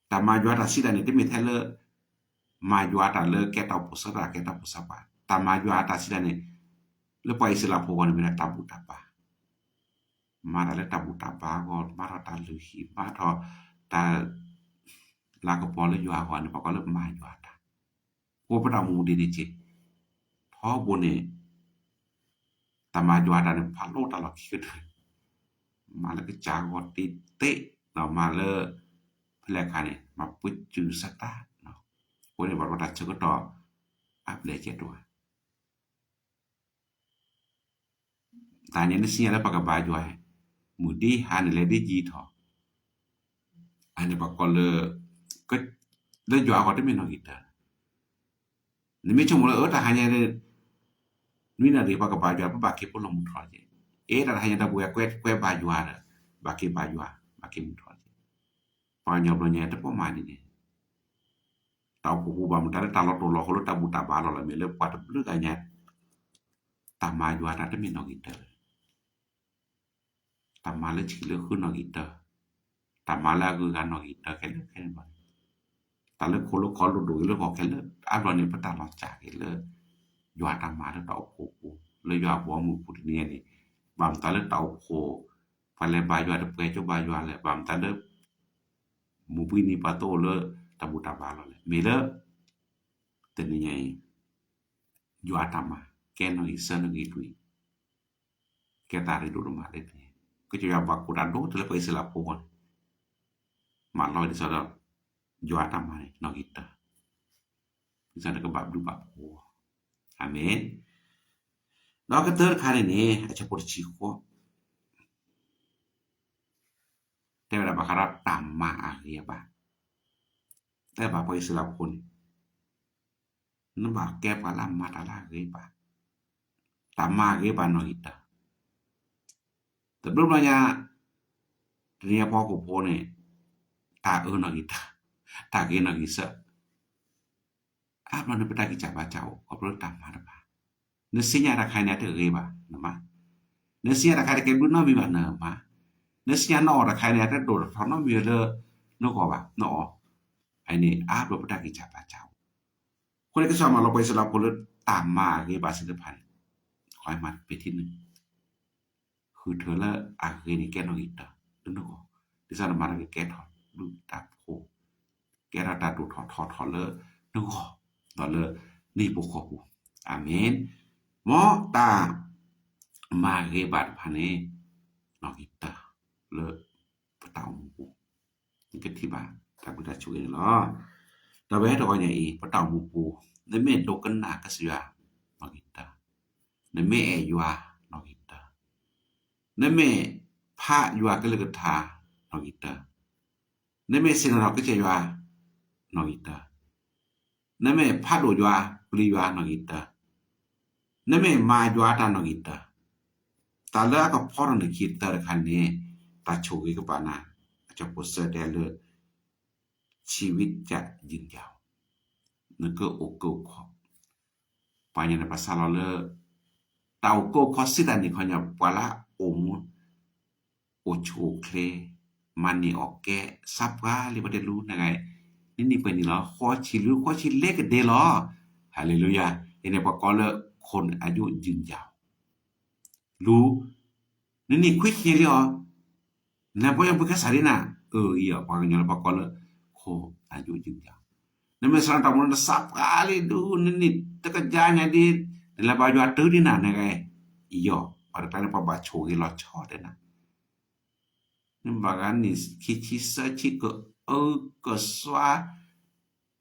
တၢ်မၤယွၤတၢ်စံးတၢ်န့ၣ် တမ့ၢ်ထဲလၢ မၤယွၤတၢ်လၢကဲတၢ်အိၣ်ဖှိၣ်စၢတၢ် ကဲတၢ်အိၣ်ဖှိၣ်စၢပှၤ, တၢ်မၤယွၤတၢ်စံးတၢ်န့ၣ် လၢပှၤအံၣ်စရ့လးဖိအဂီၢ်န့ၣ် မ့ၢ်ဒၣ်တၢ်ဘူၣ်တၢ်ဘါ, မၤတၢ်လၢတၢ်ဘူၣ်တၢ်ဘါအဂီၢ်, မၤထီၣ်တၢ်လုၢ်ဟံၣ်, မၤထီၣ်တၢ် လၤကပီၤလၢယွၤအဂီၢ်န့ၣ် ပှၤကိးလၢမၤယွၤတၢ်. အိၣ်ပတၢ်အိၣ်မူဒ်န့ၣ်က့ၤ, ထီဘိန့ၣ် တၢ်မၤယွၤတၢ်န့ၣ် ဖးလိတၢ်လီၢ်ခံကတၢၢ်, မၤလၢကစၢ်ဂီၤတ့တ့, ဒီးမၤလၢ ဖဲလဲၣ်ခါန့ၣ် မၤပှဲၤစုၣ်စၢတၢ်, အဃိန့ၣ် ဘၣ်တၢ်ဆၢကတီၢ် အါဘျဲၣ်ကဲဒိၣ်ဧါ. တၢ်ညါန့ၣ် နသ့ၣ်ညါလၢပှၤကဘါယွၤ, မုၢ်ဒ်ဟါန့ၣ်လဲၤဒ်ယံၤထီၣ်, အန့ၣ်ပှၤကိးလၢ လၢယွၤအဂီၢ်တမ့ၢ်နီၣ်ဂံၢ်တၢ နမ့ၢ်ဆိကမိၣ်လၢအၢတၢ်ဟါညါ နွံနၣ်ရံၣ်ပှၤကဘါယွၤ ပဘၣ်က့ၤပလီၢ်မုၢ်ထီၣ်က့ၤ, အဲတၢ်တဟါညါတၢ်ပဝဲကွဲဘါယွၤဒီး ဘၣ်က့ၤဘါယွၤ ဘၣ်က့ၤမုၢ်ထီၣ်က့ၤ, ပှၤကညီဘျီညါတပိာ်မးဒ်န့ၣ်, တၢ်အိၣ်ဖှိၣ်ပူၤဘၣ်မတၤလၢတၢ်လီၤတိၢ်လီၤဃိလၢတၢ်ဘူၣ်တၢ်ဘါလီၤလၢမ့ၢ်လၢပှၤတဘျုးဂၤညါ, တၢ်မၤယွၤတၢ်တမ့ၢ်နီၣ်ဂံၢ်တၢ တၢ်မၤလၢဆံးလၢဃုနီၣ်ဂံၢ်တၢ, တၢ်မၤလၢအဂုၤအဂၤနီၣ်ဂံၢ်တၢခဲလၢာ်ခဲဆ့န့ၣ်ဘၣ်, တၢ်လၢခိၣ်လၢခီလိၣ်ဒိၣ်ဂ့ၤလၢဂီၤခဲလၢာ် အါဘျီန့ၣ် ပတၢ်လီၤစၢ်က့ၤလၢ ယွၤတၢ်မၤလၢတၢ်အိၣ်ဖှိၣ်ပူၤ လၢယွၤအဘီအမုၢ်ပူၤတနံၤအံၤန့ၣ်, ဘၣ်မတၤလၢတၢ်အိၣ်ဖှိၣ် ပှၤလဲၤဘါယွၤတပှဲၤကၠိဘါယွၤလဲၣ်, ဘၣ်မတၤလၢ မူၤဘှံးနံၤပှၤသိလၢတၢ်ဘူၣ်တၢ်ဘါလီၤလဲၣ်, မ့ၢ်လၢ တနံၤညါအံၤ ယွၤတၢ်မၤ ကဲနီၣ်ဂံၢ်ဆၢနီၣ်ဂံၢ်လွံၢ်, ကဲတၢ်ရ့ဒိၣ်ဒိၣ်မးလၢန့ၣ်, ကစၢ်ယွၤဘၣ်ကိၢ်တၢ်ဒိၣ်တုၤလၢပှၤအံၣ်စရ့လးဖိအဂီၢ်န့ၣ်, မၤလီၤဝဲဒ်သိးဒီး ယွၤတၢ်မၤန့ၣ် နီၣ်ဂံၢ်တၢ, ဒ်သိးန့ၣ်ကဘၣ်ဘျုးဘၣ်ဖှိၣ်, အၤမ့ၣ်. ဒီးကတၢၢ်တခါန့ၣ်န့ၣ် အဆၢဖိတဆံဃိး တဲဝဲဒၣ်ဘၣ်ဃးဒီးတၢ်မၤအဂ့ၤအဘၣ်, တဲဘၣ်ပှၤအံၣ်စရ့လးဖိန့ၣ် နဘၣ်ကဲပှၤလၢအမၤတၢ်လၢအဂ့ၤဘၣ်, တၢ်မၤအဂ့ၤဘၣ်နီၣ်ဂံၢ်တၢ, တဘျီဘျီညါ တနံၤအံၤပှၤဟီၣ်ခိၣ်ဖိန့ၣ် တၢ်အၢနီၣ်ဂံၢ်တၢ, တၢ်ဂ့ၤနီၣ်ဂံၢ်ဆၢ အါဘျီန့ၣ် ပတၢ်ဂံၢ်စၢ်ဘါစၢ်အိၣ် ခီဖျိလၢတၢ်မၤတဖၣ်, နသ့ၣ်ညါတၢ်ခါအံၤန့ၣ် အတဂ့ၤဘၣ် နမၤ, နသ့ၣ်ညါတၢ်ခါအံၤတကဲဘျုးနီတမံၤဘၣ် နမၤ, နသ့ၣ်ညါနအီၣ်တၢ်ခါအံၤန့ၣ် အတဒိၣ်ထီၣ်နီတမံၤလၢ နဂီၢ်ဘၣ် နအီၣ်, အန့ၣ်အါဘျီပတၢ်ဂံၢ်စၢ်ဘါစၢ်အိၣ်, အဃိန့ၣ်ကစၢ်မၤလီၤပှၤအံၣ်စရ့လးဖိလၢတၢ်မၤအဂ့ၤဘၣ်သ့ၣ်တဖၣ်န့ၣ်, ခီမၤတပ့ၤထံနုာ် ဃုထၢလၢအဂ့ၤန့ၣ်ကဲနီၣ်ဂံၢ်တၢလၢနဂီၢ်, ဒ်သိးနမၤတၢ်ကကဲထီၣ်ဒုၣ်တၢ်ဖိ, ကဲထီၣ်တၢ်ဒိၣ်ထီၣ်ထီထီၣ်လၢနဂီၢ်, ဒီးလၢနဟံၣ်ဖိဃီဖိ, အၤမ့ၣ်. မ်တၢ်မၤဂ့ၤဘၣ်တဖၣ်န့ၣ် နီၣ်ဂံၢ်တၢလၢပတၢ်အိၣ်မူပူၤ နကထံၣ်ဘၣ်တၢ်ဘျုးတၢ်ဆိၣ်ဂ့ၤန့ၣ်လီၤ. ဒီးပဟဲတဂီၢ်ညါအံၤ ပတၢ်အိၣ်မူပူၤ, နမ့ၢ်ဒိကနၣ်ကစၢ်ယွၤ နီၣ်ဂံၢ်တၢ, နမ့ၢ်အဲၣ်ယွၤ နီၣ်ဂံၢ်တၢ, နမ့ၢ်ဖးယွၤကလုၢ်ကထါ နီၣ်ဂံၢ်တၢ, နမ့ၢ်ဆ့ၣ်နီၤထီၣ်ကစၢ်ယွၤ နီၣ်ဂံၢ်တၢ, နမ့ၢ်ဖးဒိၣ်ယွၤ ပျံၤယွၤ နီၣ်ဂံၢ်တၢ, နမ့ၢ်မၤယွၤတၢ် နီၣ်ဂံၢ်တၢ, တၢ်လၢအကဖီထီၣ်နခံတၢတခါန့ၣ် တၢ်ဆိၣ်ဂ့ၤကဘၣ်နၤ, အကၠီၤပိာ်စၢတဲလၢ ဆံဝံကၠၣ်ယံာ်ယၢ်, နကအိၣ်ကၢအိၣ်ခီ, ပှၤညီန့ၣ် ပစးလီၤလၢ တၢ်အိၣ်ကၢအိၣ်ခီစံးတၢ်န့ၣ်ခီညီ ပှၤလၢအအိၣ်မူ အိၣ်ဆူၣ်အိၣ်ချ့, မၤန့ၢ်အီၣ်ကဲ စးပှၤလံ ပှၤတဲလူၤနဂၤ, နံၣ်နံၣ်ပှဲၤနံၣ်လီၤ ဃိးဆံလွံၢ် ဃိးဆံလဲကဒဲလီၤ, ဟၤလ့လူယၤ, အန့ၣ်ပှၤကိးလၢ คนอายุยืนยาว လူၤ နနံၣ်ခွံဆံလံအီၤ, နပှၤယီၤဘုခါစၢ်ဒ်နၤ, အၢ အံၤအီၤ ပှၤကညီလၢပှၤကိးလၢ คนอายุยืนยาว ခိၣ်အယိယုၢ်ယၤ, နမ့ၢ်စးထီၣ်တၢ်မူ နစးပှၢ်လံဒုး နနံၣ်တကယၤညါဒ် နလဲၤဘါယွၤတုၤဒ်နၤန့ၣ်ဂ့ၤ, ယီၤ ပှၤတကျါန့ၣ် ပှၤဘၣ်ဆိၣ်ဂ့ၤလီၤဆီတဲနၤ နဘၣ်ဂၤနံၣ်ခံဆံသၢဆံ ကအၢကစွါ,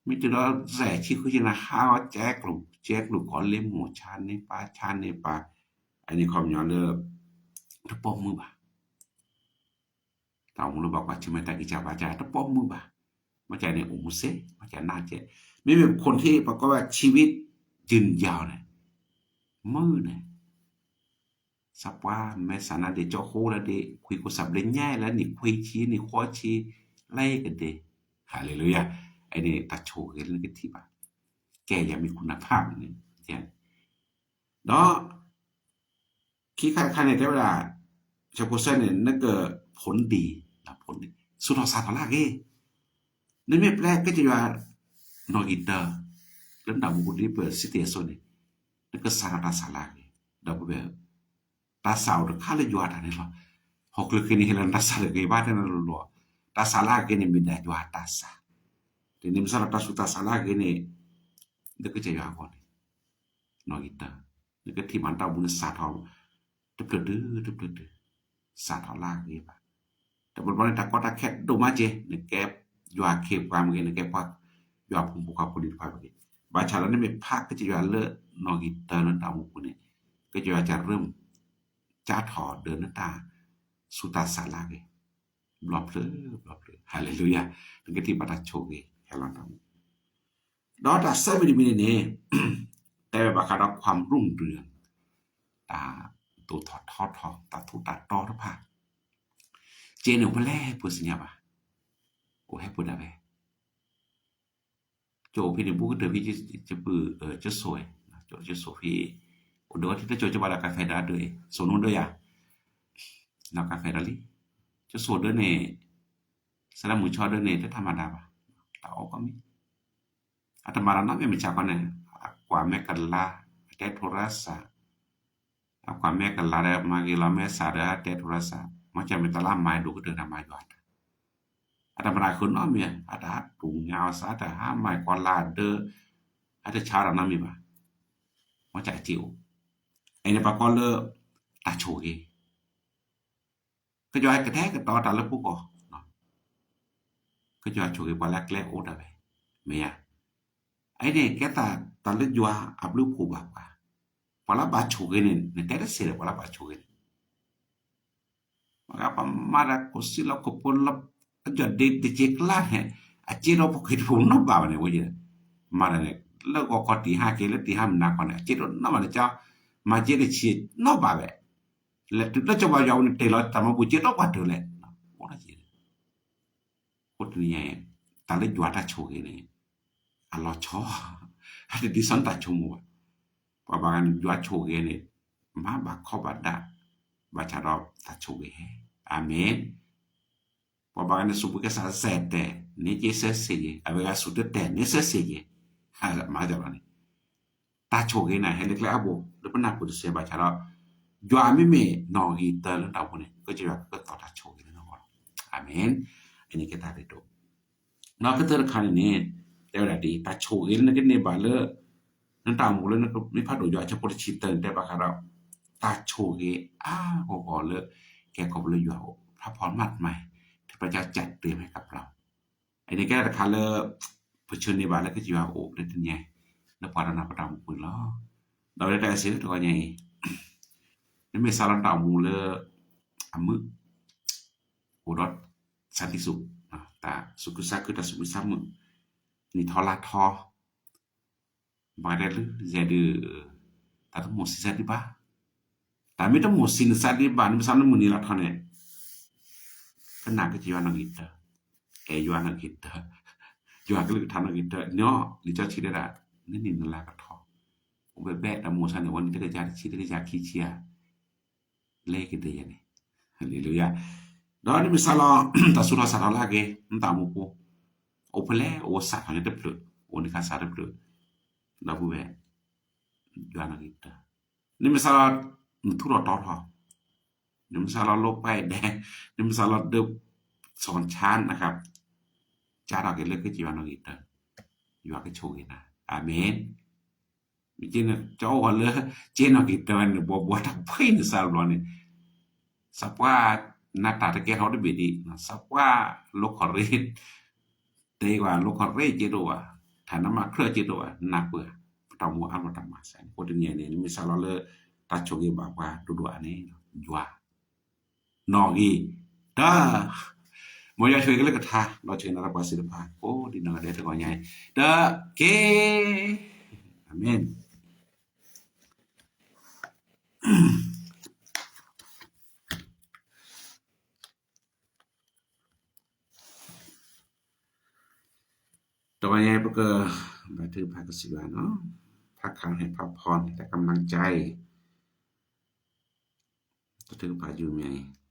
မ့ၢ်တုၤဒီး စဲးဆံဃုဆံန့ၣ် ဟးဂီၤကဲကျိၤ ကဲကျိၤ ကီးလ့မိၢ် ဆါန့ၢ်ပၢ် ဆါန့ၢ်ပၢ်, အန့ၣ်ခီပညီလၢ တပိာ်မုၣ်ဘၣ်. တၢ်အိၣ်မူလၢဘၣ်ကွၢ်ဆၢၣ်မဲာ်တၢ်ဂံၢ်စၢ်ဘါစၢ် တပိာ်မုၣ်ဘၣ်. မ့ၢ်ကန့ၣ် အိၣ်မူစ့ၢ် မ့ၢ်ကနၣ်ကဲ, မ့မ့ၢ်ခိၣ်နၢ် ပကိးဝဲ ชีวิตยืนยาว န့ၣ် မုၢ်န့ၣ် စးပှၢ်မဲာ်ဆှးနါဒ့ ကၠိဃိလၢဒ့ ခွံကစၢ်ဘျ့ညါလၢနံၣ်ခွံဆံ နံၣ်ဃိးဆံ လၢကဒ့, ဟါလ့လူယၤ, အန့ၣ်တၢ်ဆိၣ်ဂ့ၤလၢနကထံၣ်ဘၣ်, ကဲယၤမ့ၢ်ခိၣ်နၢ်ဖးန့ၣ်, ဒီး ခံခါတခါန့ၣ် တဲဝဲဒၣ် ဆၢဖိစဲန့ၣ် နက ผลดี ผลดี စူၢ်ထီၣ်စးထီၣ်လၢအဂ့ၤ, နမ့ၢ်ပျဲကစၢ်ယွၤ နီၣ်ဂံၢ်တၢ လၢနတၢ်မူပူၤဒ်ပစံးတ့ၢ်အသိးန့ၣ်, နကစးထီၣ်တၢ်ဆါလၢအဂ့ၤ, ဒီပုၢ်ဝဲၢ် တၢ်ဆါအိၣ်တခါလၢယွၤတၢ်န့ၣ်လီၤ. ဟီၣ်ခိၣ်ချၢခဲအံၤန့ၣ် ဟဲလီၤနတၢ်ဆါလၢအဂ့ၤဘၣ်တဲနၤလီၤလီၤ, တၢ်ဆါလၢအဂ့ၤန့ၣ် မ့ၢ်ဒၣ်ယွၤတၢ်ဆါ, ဒ်နမ့ၢ်စးထီၣ်တၢ်ဆူးတၢ်ဆါလၢအဂ့ၤန့ၣ်, လၢကစၢ်ယွၤအဂီၢ်န့ၣ်, နီၣ်ဂံၢ်တၢ, နကထံၣ်ဘၣ်နတၢ်အိၣ်မူန့ၣ်စးထီၣ်, တဖျၢၣ်တုၤ တဖျၢၣ်တုၤ, စးထီၣ်လၢအဂ့ၤဘၣ်. တဘျီဘျီန့ၣ် တၢ်ကီတၢ်ခဲဒိၣ်မးက့ၤ နကဲယွၤအခ့အပှၤမ့ၢ်ဂ့ၤ နကဲပှၤယွၤဖိမုၣ်ဖိခွါဖိလံၤတဖၣ်မ့ၢ်ဂ့ၤ, ဘၣ်ဆၣ်လၢနမ့ၢ်ဖးကစၢ်ယွၤလၢနီၣ်ဂံၢ်တၢလၢနတၢ်အိၣ်မူပူၤန့ၣ်, ကစၢ်ယွၤကရၢ ကၢ်ထီၣ်ဒီးနတၢ်ဆူးတၢ်ဆါလၢအဂ့ၤ, ဘျီဖျၢၣ် ဘျီဖျၢၣ် ဟါလ့လူယၤ, နကထံၣ်ဘၣ်တၢ်ဆိၣ်ဂ့ၤဟဲလီၤနတၢ်အိၣ်မူ ဒီးတၢ်ဆၢမံၤတမံၤန့ၣ်န့ၣ်, တဲဝဲဘၣ်ဃးဒီး ความรุ่งเรือง တၢ်ဒိၣ်ထီၣ်ထီထီၣ် တၢ်ထူးတၢ်တီၤတဖၣ်, ကဲန့ၣ်အိၣ်ဖဲလဲၣ်ပှၤစံးညါဘၣ်, အိၣ်ဟဲပှဲၤဒၣ်ဝဲ ကၠိဖဲန့ၣ် ဘူးကတၢၢ်ဖဲ ကပုၢ် ကၠိဆိၣ်ဝဲ, ကၠိဆိၣ်ဖဲ အိၣ်ဒီးဝဲထံတကၠိ ကဘၣ်ဒီးကါဖဲဒီးအဒၢးအံၤ ဆိၣ်နူဒၢယၤ, နီၢ်ကါဖဲဒီးလံ, ကၠိဆိၣ်ဒၢန့ၣ်, စလၢမုၢ်ဆီဒၢန့ၣ် တထါမၤဒၣ်ဘၣ်, တၢ်အီၣ်ကီမ့ၢ် အတမၤတၢ်နီတမံၤမုၢ်ဆါခီန့ၣ်, အကွၢ်မဲာ်ကလၤ, အတဲထိရၢစၢ်, အကွၢ်မဲာ်ကလၤဒီး မၤဂ့ၤလီၤမဲာ်ဆှးဒီး အတဲထိရၢစၢ်, မ့ၢ်ကမ့ၢ်တၢ်လၢအမၤဒိၣ်ကတၢၢ်န့ၣ် မၤယွၤတၢ်, အတမၤတၢ်ဃုာ်နီတမံၤ, အတၢ်တူၢ်ငါအီၤစၢ် အတၢ်ဟးမၤကီၤလၤဒၢ, အတဆါတၢ်နီတမံၤဘၣ်, မ့ၢ်ကစ့အိၣ်, အန့ၣ်ပှၤကိးလၢ တၢ်ဆိၣ်ဂ့ၤ ကစၢ်ယွၤကတဲာ်ကတီၤတၢ်လၢပဂီၢ်, ကစၢ်ယွၤဆိၣ်ဂ့ၤပှၤလၢအကျဲအိၣ်ဒၣ်ဝဲ, မ့ၢ်ဧါ, အအံၤန့ၣ် ကဲသးတၢ်လၢယွၤအဘျုးအဖှိၣ်ဘၣ်ပှၤ, ပှၤလၢဘၣ်ဆိၣ်ဂ့ၤန့ၣ် နတဲတသ့ဒီး ပှၤလၢဘၣ်ဆိၣ်ဂ့ၤန့ၣ် ပှၤမၤတၢ်ကိၣ်စ့လီၤ ခိၣ်ဖိလီၤ, အယီၢ်ဒ့တက့ၤကျါန့ၣ်, အစ့ဒီးပှၤကွံာ်တပူၤနီတဘျီဘၣ်န့ၣ်, ဝဲ, မၤတၢ်န့ၣ်, လၢဂီၤခီတံၢ်ဟါက့ၤ လၢတံၢ်ဟါမုၢ်နၤခီန့ၣ် အစ့ဒီးနီတဘျီန့ၣ် ကမၤစ့တဆံးနီတဘျီဘၣ်, လဲၤတုၤလၢစီၤပၤယွၤအအိၣ်န့ၣ် တ့ၢ်လီၤတၢ်မၤဘူၣ်စ့ဒီးပှၤတၢၢ်လဲၣ်, အိၣ်ဒၣ်က့ၤ အဃိတနံၤညါအံၤ, တၢ်လၢယွၤတၢ်ဆိၣ်ဂ့ၤန့ၣ်, အလီၤဆီ, တဒ်သိးနတၢ်ဆိကမိၣ်ဘၣ်. ပှၤဘၣ်ဂၤန့ၣ် ယွၤဆိၣ်ဂ့ၤန့ၣ်, မၤဘၣ်ခီဘၣ်ဒၣ်, ဘၣ်ဆၣ်ဒီးတၢ်ဆိၣ်ဂ့ၤဟဲ, အၤမ့ၣ်. ပှၤဘၣ်ဂၤန့ၣ် စူးဘုကဲစးစဲးတဲာ်, န့ၢ်က့ၤစဲးစ့ၢ်ကီး, အဝဲဂၤစူးတတဲာ်န့ၢ်စဲးစ့ၢ်ကီး, မၤစၢၤလီၤန့ၣ် တၢ်ဆိၣ်ဂ့ၤန့ၣ် ဟဲလၢကျဲအါဘိ လၢပနၢ်ပၢၢ်တစဲးဘၣ်ဆၣ်ဒီး, ယွၤမ့မ့ၢ်နီၣ်ဂံၢ်တၢလၢနတၢ်အိၣ်မူန့ၣ် ကစၢ်ယွၤကကဲထီၣ်တၢ်ဆိၣ်ဂ့ၤလၢနဂီၢ်လီၤ. အၤမ့ၣ်. အန့ၣ်ကဲတၢ်ရ့ဒိၣ်, ဒီးကတၢၢ်တခါန့ၣ်န့ၣ်, တဲဝဲဒၣ်ဒ်အံၤ, တၢ်ဆိၣ်ဂ့ၤလၢနကန့ၢ်ဘၣ်လၢ နတၢ်အိၣ်မူလၢနမ့ၢ်ဖးဒိၣ်ယွၤအဆၢဖိတဆံသၢန့ၣ် တဲဘၣ်ဃးဒီး တၢ်ဆိၣ်ဂ့ၤအါဂီၢ်ဂီၢ်လၢ ကဲခီဖျိလၢယွၤအအိၣ် ဖျါဖီမးတမၤအံၤ ထဲပကစၢ်တ့ၢ်မ့ၢ်ကပျၢ် အန့ၣ်ကဲတၢ်တခါလၢ ပဆၢန့ၢ်ဘၣ်လၢကစၢ်ယွၤအိၣ်လၢတနံၤအံၤ လၢပှၤဒီးနၤပတၢ်အိၣ်မူပူၤန့ၣ်လီၤ. ဒီးလၢတၢ်အဲၣ်စ့လၢတဂီၤညါအံၤ, နမ့ၢ်စးလီၤနတၢ်အိၣ်မူလၢ အမုာ် အိၣ်ဒီး စးထီၣ်ဆူ တၢ်သူၣ်ခုသးခု တၢ်သူၣ်မုာ်သးမုာ် နံၣ်ထီလါထီ ဘၣ်ဒဲလၢယဲဒုး တၢ်တမိၣ်ဆံးစးဒံးဘၣ်, တၢ်မ့ၢ်တမိၣ်ဆံးနစးဒံးဘၣ် နမ့ၢ်စးလၢမုၢ်နံၤလါထီန့ၣ် ကနၣ်က့ၤယွၤနီၣ်ဂံၢ်တၢ, အဲၣ်ယွၤနီၣ်ဂံၢ်တၢ, ယွၤကလုၢ်ကထါနီၣ်ဂံၢ်တၢ နံၣ်ကၠီဆံးဒဲဒၣ် နနံၣ်နလါကထီ, အိၣ်ဘဲဘဲတၢ်မိၣ်စါန့ၣ် ဝဲနံၣ်တကယၤတဆံ တကယၤခံဆံဧါ လဲၤကဒဲယဲန့ၣ်, ဟါလ့လူယၤ, ဒီးနမ့ၢ်စးလီၤ တၢ်ဆူးထီၣ်စးထီၣ်လၢအဂ့ၤ နတၢ်အိၣ်မူပူၤ, အိၣ်ဖဲလဲၣ် အိၣ်စးထီၣ်န့ၣ်တဖျၢၣ်, အိၣ်န့ၣ်ခါစးတဖျၢၣ်, ဒီပုၢ်ဝဲၢ်, ယွၤနီၣ်ဂံၢ်တၢ, နမ့ၢ်စးလီၤ နထူးထီၣ်တီၤထီၣ်, နမ့ၢ်စးလီၤလိာ်ပာ်ဒဲး, နမ့ၢ်စးလီၤဒၢး စီၣ်ဆါနခါ, က ကးထီၣ်က့ၤလၢကစၢ်ယွၤနီၣ်ဂံၢ်တၢၢ်, ယွၤကဆိၣ်ဂ့ၤနၤ, အၤမ့ၣ်. မ့ၢ်ကၠီအိၣ်ဝဲလၢ ကၠီနီၣ်ဂံၢ်တၢၢ်ဝဲန့ၣ် ဘှီဘှီတၢ်ဖှံန့ၣ်စးဘျီန့ၣ်, စီၤပှၢ်နၢ်တၢ်တကဲထီၣ်တဘ့ၣ်ဒံး, စီၤပှၢ်လိခီၣ်ရ့ၣ် တဲကွၢ်လိခီၣ်ရ့ၣ်ကၠီတအိၣ်ဘၣ်, ထးနးမးချၢၣ်ကၠီတအိၣ်ဘၣ်, နၢ်ပၢၢ် ပတၢ်အိၣ်မူအါလီၤတၢ်မၤစၢၤန့ၣ် အဃိတနံၤအံၤန့ၣ် နမ့ၢ်စးလီၤလၢ တၢ်ဆိၣ်ဂ့ၤဘၣ်ပှၤဒိၣ်ဒိၣ်အါန့ၣ် ယွၤ နီၣ်ဂံၢ်တၢၢ်, မ်ယွၤဆိၣ်ဂ့ၤက့ၤလၢကထါ ဒီးဆိၣ်ဂ့ၤနၤဒီးပှၤစံးတဖၣ် ကိးဒံးနီၢ်ဂၤဒဲးတဂီၤညါအံၤ တက့ၢ်. အၤမ့ၣ်. တဂီၤညါအံၤ ပကဘါထုကဖၣ်ကစၢ်ယွၤနီၤ, ဖးခးဟဲဖးဖီန့ၣ် တၢ်ကမၣ်ကၠါအံၤ တၢ်ထုကဖၣ်ယုၢ်မံၤအံၤ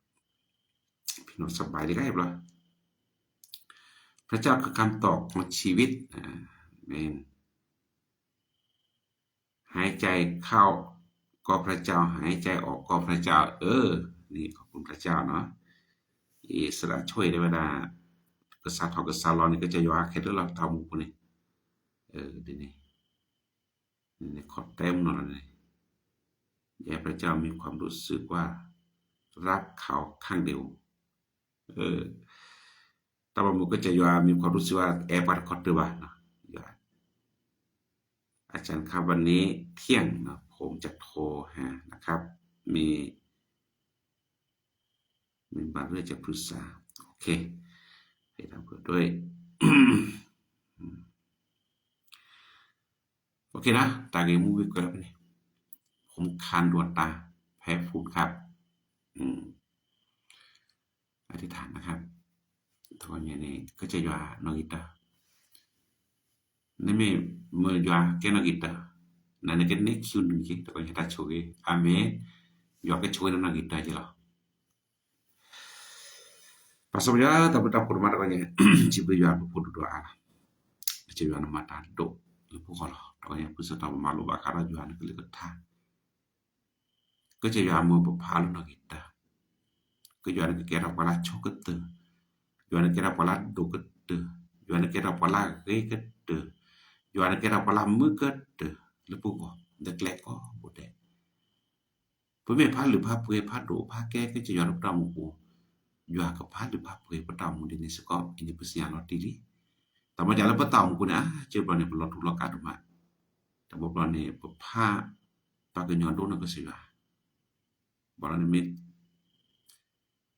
พี่น้องสบายดีครับ พระเจ้าคือคำตอบของชีวิต อาเมน หายใจเข้าก็พระเจ้า หายใจออกก็พระเจ้า เออ นี่ขอบคุณพระเจ้าเนาะ อิสระช่วยได้เวลา ကစးထီၣ်ကစးလီၤန့ၣ် ကစၢ်ယွၤဟဲခဲလၢာ်လီၤ တၢ်အိၣ်မူပူၤန့ၣ် ဒ်န့ၣ် န့ၣ် ခီတဲမနီၤလီၤန့ၣ် ယဲ พระเจ้ามีความรู้สึกว่ารักเขาข้างเดียว တၢ်ဘၣ်မုၢ် ကစၢ်ယွၤ มีความรู้สึกว่า အဲၣ်ပှၤတခီတၢၢ်ဘၣ် อาจารย์ครับ วันนี้เที่ยงนะ ผมจะโทรหานะครับ มี มีบางเรื่องจะปรึกษา โอเค ให้เราเผื่อด้วย โอเคนะ တၢ်ဂ့ၢ်မူဝံၤကွဲးဖဲန့ၣ် ผมคานดวงตาแพ้ฝุ่นครับ อืม อธิษฐานนะครับ တဂီၤညါန့ၣ် ကစၢ်ယွၤနီၣ်ဂံၢ်တၢၢ် နမ့ၢ်မၢယွၤကဲနီၣ်ဂံၢ်တၢၢ် နန့ၣ်ကန့ၢ်ခံနုၤက့ တဂီၤညါတၢ်ဆိၣ်ဂ့ၤ အၤမ့ၣ် ယွၤကဆိၣ်ဂ့ၤနၤနီၣ်ဂံၢ်တၢၢ်က့လီၤ ပၢ်စီဆှံယွၤ တၢ်ဘျုးတၢ်ဖှိၣ်ဒိၣ်မးတဂီၤညါ စံးဘျုးယွၤဘျုးဖှိၣ်ဒိၣ်ဒိၣ်အါလီၤ ကစၢ်ယွၤနမၤတၢ်ဒိၣ်လၢပဂီၢ်လီၤ တဂီၤညါ ဖုစၢတၢ်ပမၤလိဘၣ်ဃးဒီးယွၤနကလုၢ်ကထါ ကစၢ်ယွၤမၢပဖးလၢနီၣ်ဂံၢ်တၢၢ် ကယွၤနကကဲထီၣ်ပှၤလၢဆိကတၢၢ် ယွၤနကဲထီၣ်ပှၤလၢဒိၣ်ကတၢၢ် ယွၤနကဲထီၣ်ပှၤလၢဂ့ၤကတၢၢ် ယွၤနကဲထီၣ်ပှၤလၢမုာ်ကတၢၢ် လၢပဂီၢ် လၢကျဲကိးဘိဒဲး ပမ့ၢ်ဖးလုၢ်ဖးပှ့ၤဖးဒိၣ်ဖးကဲ ကစၢ်ယွၤလၢပတၢ်အိၣ်မူပူၤ ယွၤကဖးလုၢ်ဖးပှ့ၤပတၢ်အိၣ်မူဒ်န့ၣ်စ့ၢ်ကီး အံၤန့ၣ်ပစံးညါလီၤတံၢ်လံ တၢ်မၤစၢၤလၢပတၢ်အိၣ်မူပူၤန့ၣ် အါကၢဘျီန့ၣ် ပလီၤထူလီၤကးဒိၣ်မး တဘျီဘျီန့ၣ် ပဖး ပှၤကညီဒိၣ်န့ၢ်ကစၢ်ယွၤ ဘၣ်လီၤန့ၣ်မ့ၢ်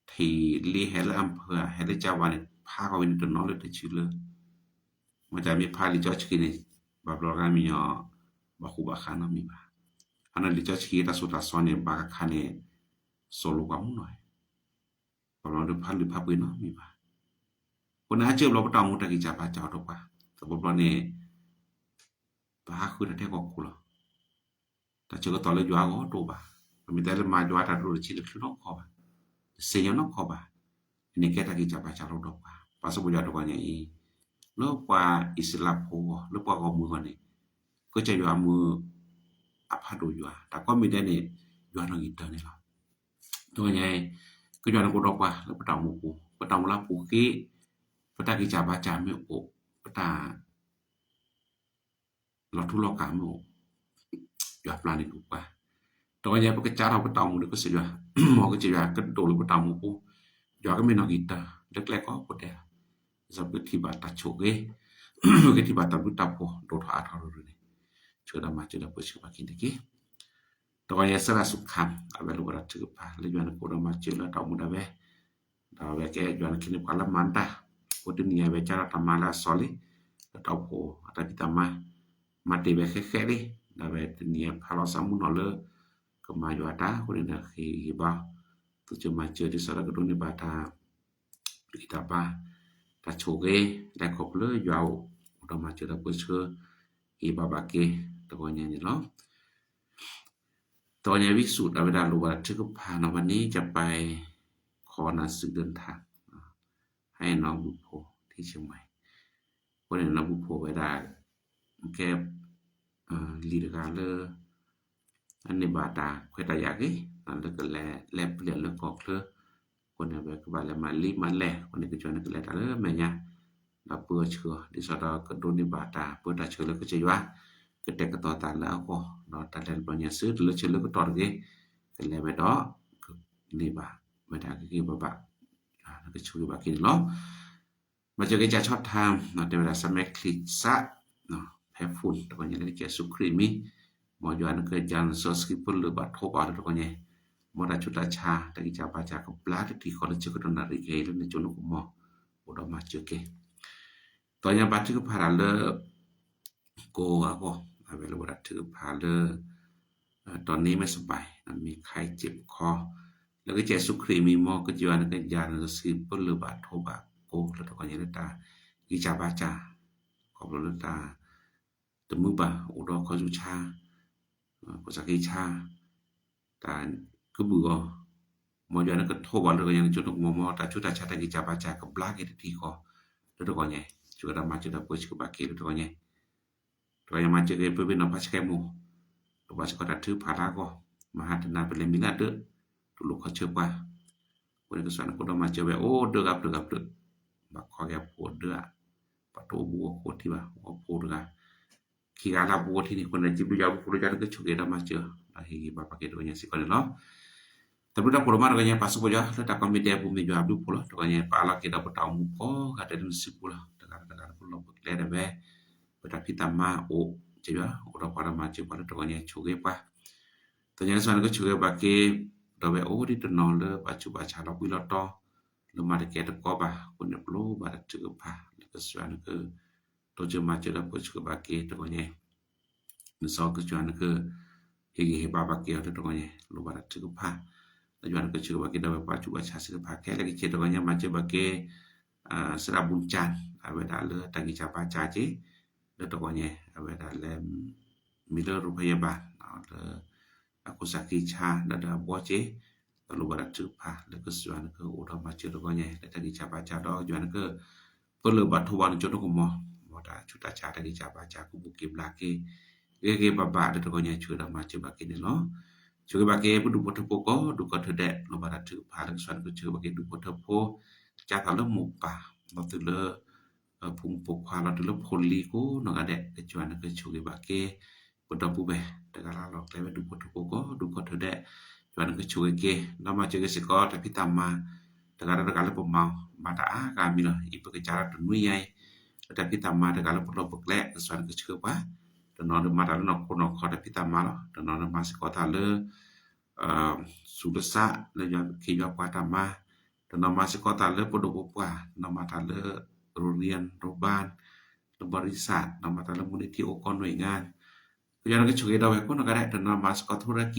ထံၣ်လံဟဲလၢအဖၢ ဟဲလၢကၢဝါန့ၣ် ဖးဃီဝဲန့ၣ်တနီၤလၢတဆံလၢ မ့ၢ်တၢ်မ့ၢ်ဖးလံာ်စီဆှံန့ၣ် ဘၣ်ဘျီကမံၤညီ ဘၣ်ဃူဘၣ်ဃးနီတမံၤဘၣ်. အနီၢ်လံာ်စီဆှံတၢ်သိၣ်တၢ်သီန့ၣ် ဘၣ်ကခါန့ၣ် စိၤလိပှၤမုၣ်နီၤ, ဘၣ်ဘျီဒီးဖးလုၢ်ဖးပှ့ၤနီတမံၤဘၣ်. အဃိန့ၣ် အါကၢဘျီပတၢ်အိၣ်မူတၢ်ဂံၢ်စၢ်ဘါစၢ်အိၣ်ဒီးပှၤ တဘျီဘျီန့ၣ် ပဟးဃုတၢ်ထဲကီၢ်ခိၣ်လီၤ. တၢ်ဆၢကတီၢ်လၢယွၤအဂီၢ်တအိၣ်ဘၣ်. ပမ့ၢ်တဲလၢမၤယွၤတၢ်တဒိၣ်တဆံးတချုးနီတခီဘၣ်, တစ့ၢ်ညီနီတခီဘၣ်. အန့ၣ်ကဲတၢ်ဂံၢ်စၢ်ဘါစၢ်လီၤဒီးပှၤ, ပှၤစံးဘျုးယွၤတဂီၤညါအံၤ, လၢပှၤအံၣ်စရ့လးဖိအဂီၢ်, လၢပှၤဂီၢ်မုၢ်အဂီၢ်န့ၣ်, ကစၢ်ယွၤမၢအဖးဒိၣ်ယွၤ, တၢ်ကိးမံၤဒဲးန့ၣ်, ယွၤနီၣ်ဂံၢ်တၢၢ်န့ၣ်လီၤ. တဂီၤညါအံၤ, ကစၢ်ယွၤန့ၣ်ကအိၣ်ဒီးပှၤလၢပတၢ်အိၣ်မူပူၤ, ပတၢ်အိၣ်မူလၢပူၤဃ့, ပတၢ်ဂံၢ်စၢ်ဘါစၢ်မ့ၢ်အိၣ်, ပတၢ် လီၤထူလီၤကးမ့ၢ်အိၣ်, ယွၤပျၢ်န့ၢ်ဒိၣ်ပှၤ. တဂီၤညါပကစးထီၣ်ပတၢ်အိၣ်မူဒီးကစၢ်ယွၤ, မ်ကစၢ်ယွၤကဒိၣ်လၢပတၢ်အိၣ်မူပူၤ, ယွၤကမ့ၢ်နီၣ်ဂံၢ်တၢၢ်လၢကျဲကိးဘိဒဲးလီၤ. ပကထံၣ်ဘၣ်တၢ်ဆိၣ်ဂ့ၤ, ပကထံၣ်ဘၣ်တၢ်ဘျုးတၢ်ဖှိၣ်ဒိၣ်ထီၣ်အါထီၣ်ရူၤရူၤန့ၣ်, ဆၢဒီးမၤစၢၤဒီးပၢဆှၢဘၣ်က့ၤန့ၣ်တက့ၢ်. တဂီၤညါစဲဒၣ်စူၤခါ, အဝဲလိၣ်ဘၣ်တၢ်ထုကဖၣ်လၢယွၤန့ၣ်ကအိၣ်ဒီးမၤစၢၤလၢတၢ်အိၣ်မူဒၣ်ဝဲ ဒီးအဝဲကဲယွၤန့ၣ်ကဟ့ၣ်န့ၢ်ပှၤလၢမၤတၢ်, အိၣ်တနံၤအဝဲကဲထီၣ်တၢ်မၤလၢအစီလံ, လၢတၢ်အိၣ်ဖှိၣ်အတၢ်ဖံးတၢ်မၤ, မၤတ့ၢ်ဝဲဃဲဃဲလံ, ဒီးအဝဲတနံၤအဖးလီၤဆၢမုၢ်နီၢ်လၢ ကမၤယွၤတၢ်အဃိန့ၣ်ဒီး ဟ့ၣ်ဂံၢ်ဘါ, သုကမၤစၢၤဒ်သိးဒီးကဒိးန့ၢ်ဘၣ်တၢ် ဂံၢ်တၢ်ဘါ, တၢ်ဆိၣ်ဂ့ၤ, လၢခီဖျိလၢယွၤအိၣ်ဒီးမၤစၢၤဒီးပၢဆှၢ, ဟ့ၣ်ဘါဘၣ်က့ၤ, တဂီၤညါန့ၣ်လီၤ. တဂီၤညါဝံၤဆူၣ်ဒီးဝဲဒၣ်လိၣ်ဘၣ်တၢ်ထုကဖၣ်နီၤ วันนี้จะไปขอนางสาวเดินทาง ให้น้องบุญโพธิ์ที่เชียงใหม่ အဃိန့ၣ် น้องบุญโพธิ์ဝဲဒၣ် ကဲ လံၤတဂၤလၢ အန့ၢ်ဘၣ်တၢ်ခွဲးတၢ်ယာ်ဂ့ၤ လၢကလဲၤ လဲၤပျဲၢ်လၢကီၢ်ချၢ, အဃိန့ၣ် အဝဲကဘၣ်လဲၤမၤလံမၤလဲၢ်, အဃိန့ၣ် ကစၢ်န့ၣ်ကလဲၤတၢ်လၢမဲာ်ညါ, ဒီးပၢအီၤဆှၢအီၤ ဒ်သိးဒီးကဒိးန့ၢ်ဘၣ်တၢ်ပၢတၢ်ဆှၢလၢကစၢ်ယွၤ ကတဲာ်ကတီၤသးလၢအဂီၢ် ဒီးတၢ်လဲၤတဘျီညါ ဆၢထၢၣ်လၢဆၢလၢကတီၢ်တဂ့ၤ ကလဲၤဝဲဒီး ကန့ၢ်ဘၣ်ဝဲဒၣ်ဂ့ၤဂ့ၤဘၣ်ဘၣ် နကဆိၣ်ဂ့ၤဘၣ်က့ၤန့ၣ်လီၤ. မၤစၢၤက့ၤကၠၢ်ဆီၣ်ထၢၣ် တဲဝဲဒၣ် ဆၢမဲာ်ချံစး ဖဲ phone တဂီၤညါ လၢနကဲၣ်ဆူၣ်ခရံာ်မံၤ မ်ယွၤနကယၤနစီဆှံပၢၢ်လၢာ်ဘၣ်ထိၣ်ဘၣ်လၢတဂီၤညါ မ်တၢ်ဆူးတၢ်ဆါ တၢ်ဂံၢ်စၢ်ဘါစၢ်ကဘျါတထံၣ်ဃီလၢဆၢကတီၢ်နၣ်ရံၣ်ခဲအံၤလၢနကၠိနကမီၤ အိၣ်ဒီးမၤစၢၤက့ၤ တဂီၤညါဘါထုကဖၣ်တၢ်လၢ ကိးဂၤအဂီၢ် အဝဲလၢဝဲဒၣ်ထုကဖၣ်လၢ တီၤန့ၢ်မ့ၢ်စဘၢၣ် မ့ၢ်ခါအံၤစ့ၢ်ကီး လၢကစၢ်ယ့ၣ်ၡူးခရံာ်မံၤ မ်ကစၢ်ယွၤနကယၤနစီဆှံပၢၢ်လၢာ်ဘၣ်ထိၣ်ဘၣ်ကိးလၢတဂီၤညါလၢတၢ်ဂံၢ်စၢ်ဘါစၢ် ခီဖျိလၢတၢ် တမုာ်ဘၣ် အိၣ်ဒီးခီၣ်ဆူၣ်ဆါ ခိၣ်စးက့ဆါ တၢ်ကဘုၣ်အီၤ မ်ယွၤနကထိၣ်ဘၣ်လၢတဂီၤညါ နကၠိနကမီၤ မ်တၢ်ဆူးတၢ်ဆါတၢ်ဂံၢ်စၢ်ဘါစၢ်ကဘျါက့ၤတထံၣ်ဃီ လၢတဂီၤညါ ဆိၣ်ဂ့ၤဒီးမၤစၢၤဒီးပှၤဆိၣ်ဂ့ၤဘၣ်က့ၤလၢတဂီၤညါ တဂီၤညါမၤစၢၤက့ၤ ပၢ်ဘ့ၣ်နီၢ်ဖါဆှဲမိၢ် ဒီးပှၤစ့ၢ်ကီးတၢ်ထုကဖၣ်လၢအဂီၢ် မဟါတနၤပလဲၤမံၤလၢဒၢး တူၢ်လိာ်ခီဆၢပှၤ အဃိန့ၣ် ကစၢ်နကအိၣ်ဒီးမၤစၢၤဝဲအိၣ်ဒၢဂၤဖျၢၣ်ဂၤဖျၢၣ် ဘၣ်ခီက့ၤအဖိဒၢး ပှၤတအိၣ်ဘူးအိၣ်ဃိထံဘၣ် အိၣ်ဖိတဂၤ ခံဂၤလၢအပူၤအထံန့ၣ် အဃိန့ၣ် စံးဘျုးယွၤဘျုးဖှိၣ်လၢယွၤနကဆိၣ်ဂ့ၤဒီးမၤစၢၤ ဒီးဟ့ၣ်ဂံၢ်ဘါပှၤက့ၤတဂီၤညါစ့ၢ်ကီးန့ၣ်လီၤ. တၢ်ဘျုးတၢ်ဖှိၣ်ဒိၣ်မးတဂီၤညါ ပာ်စံးပီယွၤ လၢတၢ်ကိးမံၤဒဲးအပူၤ မ့ၢ်ယွၤဘျုးဖှိၣ်လီၤ. တဂီၤညါ ပအးလီၤက့ၤဒီးပတၢ်အိၣ်မူကိးဂၤဒဲးလၢနစုပူၤလီၤ. တဂၤဒီးတဂၤလၢပလီၢ်ပကျဲဒၣ်ဝဲ ပတၢ်ဖံးတၢ်မၤအိၣ် ကစၢ်ယွၤ အိၣ်ဒီးပှၤဒီးမၤစၢၤပှၤလၢတဂီၤညါ ဆိၣ်ဂ့ၤပှၤ တဂီၤညါ ကစၢ်နကဆိၣ်ဂ့ၤဘၣ်က့ၤ ဒီးဝဲအိၣ်ဒံးတနီၤလၢဘၣ်ဆူးဘၣ်ဆါလီၤဘှံးလီၤတီၤ လၢမၤတကဲတကီဘၣ် အဃိန့ၣ် ပလိၣ်ဘၣ်တၢ်ထုကဖၣ် လၢကစၢ်နက တိစၢၤမၤစၢၤဒီးပှၤဆိၣ်ဂ့ၤဘၣ်က့ၤတဂီၤညါ နစီကစၢ်နက ဟ့ၣ်ဂံၢ်ဟ့ၣ်ဘါဘၣ်က့ၤအီၤလၢတဂီၤညါ လိၣ်ဘၣ်တၢ်ထုကဖၣ် လၢယွၤနကဆိၣ်ဂ့ၤဘၣ်က့ၤဒီးဝဲပှၤဆူးဘၣ်ဆါသ့ၣ်တဖၣ် ခဲလၢာ်ခဲဆ့တဂီၤညါ မၤစၢၤဘၣ်က့ၤ စရၣ်ဘူးကၠၣ် အဝဲဒၣ်လၢတၢ်ဂံၢ်စၢ်ဘါစၢ်က့ၤ လၢတဂီၤညါ အဝဲဒၣ်လၢ မံၤလၢရိဖယဲဘၣ် လၢ အခိၣ်စးက့ဆါ ဒီးဒီးအဘီက့ၤ ဒီးလိၣ်ဘၣ်တၢ်ထုကဖၣ် လၢကစၢ်ယွၤနကအိၣ်ဒီးမၤစၢၤတဂီၤညါ လၢတၢ်ဂံၢ်စၢ်ဘါစၢ်ဒီး ယွၤနက ပၢလၢာ်ဘၣ်ထိၣ်ဘၣ်နကၠိနကမီၤ မ်တၢ်ဆူးတၢ်ဆါတၢ်ဂံၢ်စၢ်ဘါစၢ်ကဘိးက့ၤဘျါက့ၤ ဂ့ၤဂ့ၤဘၣ်ဘၣ်လၢတဂီၤညါ ဆိၣ်ဂ့ၤဒီးမၤစၢၤဘၣ်က့ၤန့ၣ်လီၤ. ဆိၣ်ဂ့ၤဘၣ်က့ၤ ပဒူၣ်ဖိထၢဖိကိးဒူၣ်ကိးထၢဒဲး လိၣ်ဘၣ်တၢ်ထုကဖၣ် လၢကစၢ်နကဆိၣ်ဂ့ၤဘၣ်က့ၤဒူၣ်ဖိထၢဖိ ကၢ်သးလၢမိၢ်ပၢ် ဒီးသုလၢ ဖိမုၣ်ဖိခွါလီၤ တုၤလၢဖိလံၤကိးနီၢ်ဂၤဒဲး ကစၢ်ယွၤနကဆိၣ်ဂ့ၤဘၣ်က့ၤ ပဒီပုၢ်ဝဲၢ် တဂၤလၢ်လီၤကျဲဝဲဒူၣ်ဖိထၢဖိကိးဒူၣ်ကိးထၢဒဲး ယွၤနကဆိၣ်ဂ့ၤက့ၤ ဒီးမၤစၢၤက့ၤစ့ၢ်ကီးတၢ်ဖံးတၢ်မၤ တဂၤဒီးတဂၤလၢပမၤ မၤတၢ်အါဂၤမံၤလီၤ အံၤပကစၢ်ဒီးတနွံညါအံၤ လၢတၢ်ဖံးတၢ်မၤတဂၤလၢပလီၢ်ပကျဲ ကစၢ်ယွၤ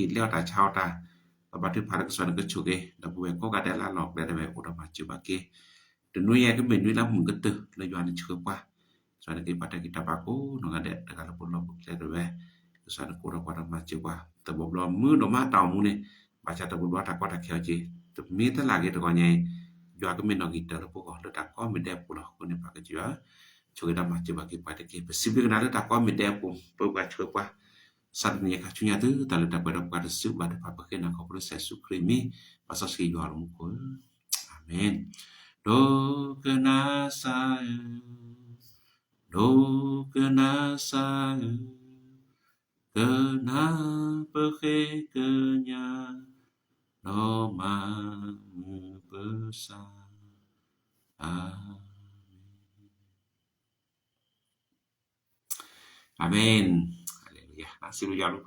နကဆိၣ်ဂ့ၤပှၤ တနီၤဒီးမၤတၢ်လၢနီၢ်ခိနီၢ်ခီတၢ်ဖံးတၢ်မၤလီၤ တနီၤဒီးမၤစ့ၢ်ကီးတၢ်လၢ စူးလၢစး လၢယွၤခ့ယွၤပှၤတၢ်မၤ, တနီၤမၤစ့ၢ်ကီးတၢ်လၢပဒိၣ်ပပှၢ်, တနီၤမၤတၢ်လၢ ရိရံယၢၣ် ရိဘၢၣ်, လၢဘီရံစၢ်, တနီၤမၤတၢ်လၢမူးနံထံအိၣ်ကီၢ်နွံဂၤ, ကစၢ်ယွၤနကဆိၣ်ဂ့ၤဒီးဝဲကိးနီၢ်ဂၤဒဲး, တနီၤမၤစ့ၢ်ကီးထိရကံၣ် လဲၤအီၣ်တၢ်ဆါအီၣ်တၢ်, ဒီးဘါထုကဖၣ်လၢကစၢ်ယွၤနကဆိၣ်ဂ့ၤ, ဒီပုၢ်ဝဲၢ်ကိးဂၤဒဲးလၢအလီၢ်ကျဲဒၣ်ဝဲအိၣ်ဒီးမၤစၢၤဘၣ်က့ၤ တနွံအံၤကမ့ၢ်နွံလၢမုာ်ကတၢၢ်လၢယွၤနဆိၣ်ဂ့ၤပှၤ, ကစၢ်နက့ၤပှၤတၢ်ဂံၢ်တၢ်ဘါကိးနီၢ်ဂၤဒဲး တဂၤလၢပလီၢ်ပကျဲဒၣ်ဝဲ, ကစၢ်နကအိၣ်ဒီးပှၤဒီးမၤစၢၤပှၤ, တဘျီဘျီမုာ်ဒိၣ်မးတၢ်အိၣ်မူန့ၣ်, ဘၣ်ဆၣ်တဘျီဘျီတၢ်ကီတၢ်ခဲအီၤက့ၤ, တမ့ၢ်တလၢ်က့ၤတဂီၤညါအံၤ, ယွၤကမ့ၢ်နီၣ်ဂံၢ်တၢၢ်လၢပဂီၢ်လၢတၢ်ကိးမံၤဒဲးအပူၤလီၤ. အဃိန့ၣ်ပကစၢ်ယွၤ, ဆိၣ်ဂ့ၤဒီးမၤစၢၤဘၣ်က့ၤပှၤတက့ၢ်. ပစံးဘျုးကနၤလၢတၢ်ကိးမံၤဒဲးအပူၤ, ပပှၤဆိၣ်ဂ့ၤပှၤ စးထီၣ်တနံၤညါခါဆူညါတုၤတၢ်လၢတၢ်ပှဲၤဒီးပှၤတစုဘၣ်တဖၣ် ပဃ့နၤခီဖျိကစၢ်ယ့ၣ်ၡူးခရံာ်အမံၤ, ပစံးဆှံယွၤလၢမူခိၣ်ဧၢ, အၤမ့ၣ်. ဒိကနၣ်စၢ်ဧၢ, ဒိကနၣ်စၢ်ဧၢ, ကနၣ်ပဃ့ကညး, ဒီးမၤမုာ်ပစၢ်, အၤမ့ၣ်. အၤမ့ၣ်, ဟါလ့လူယၤ, စံးဘျုးယွၤဘျုးဖှိၣ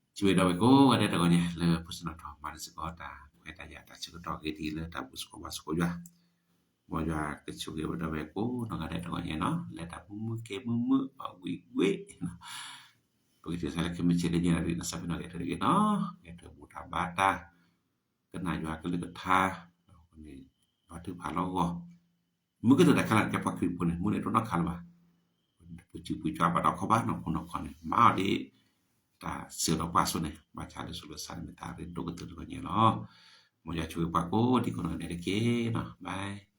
်, ဆိၣ်ဂ့ၤဒီးဝဲကိးဂၤဒဲးတဂီၤညါ လၢပစံးထီၣ်ပသးမၤတံၤသကိးတၢ်ခွဲးတၢ်ယာ်တၢ်ဆၢကတီၢ်ဂ့ၤဒ်အံၤလၢတၢ်ဘူၣ်သကိးဘါသကိးယွၤ, မ်ယွၤကဆိၣ်ဂ့ၤဝဲဒီးဝဲကိးနီၢ်ဂၤဒဲးတဂီၤညါနီၤ, လဲၤတၢ်မုာ်မုာ်ကဲမုာ်မုာ် ဘၣ်ဝံၤဝံၤ ပကထံၣ်စးလၢခံမုၢ်ဆ့ၣ်လၢညါရံၣ်နီၤ စးဖဲနီၣ်ဂဲၤထၢၣ်တဂ့ၤနီၤ, ဂဲၤထၢၣ်ဘူၣ်တၢ်ဘါတၢ်, ကနၣ်ယွၤကလုၢ်ကထါ, ဘါထုကဖၣ်လီၤဂီၢ်, မုာ်ကတၢၢ်တၢ်ခဲလၢာ်ကဲပှၤခရံာ်ဖိန့ၣ် မုာ်န့ၣ်တအိၣ်နီတခါလၢၤဘၣ်, ပစုပူၤကွၢ်ဘၣ်ဒီးခီဘၣ်နီၢ်ခိနီၢ်ခီန့ၣ် မၤအီၤဒ် တၢ်စၢၤဒီးပှၤအသိးန့ၣ် ဘၣ်ဆၣ်လၢစူးလၢစးန့ၣ်မ့ၢ်တၢ်ရ့ဒိၣ်ကတၢၢ်တဂီၤညါလီၤ. မ်ယွၤဆိၣ်ဂ့ၤပှၤကိးဒံကိးနီၢ်ဂၤဒဲးတက့ၢ်နီၤ, bye.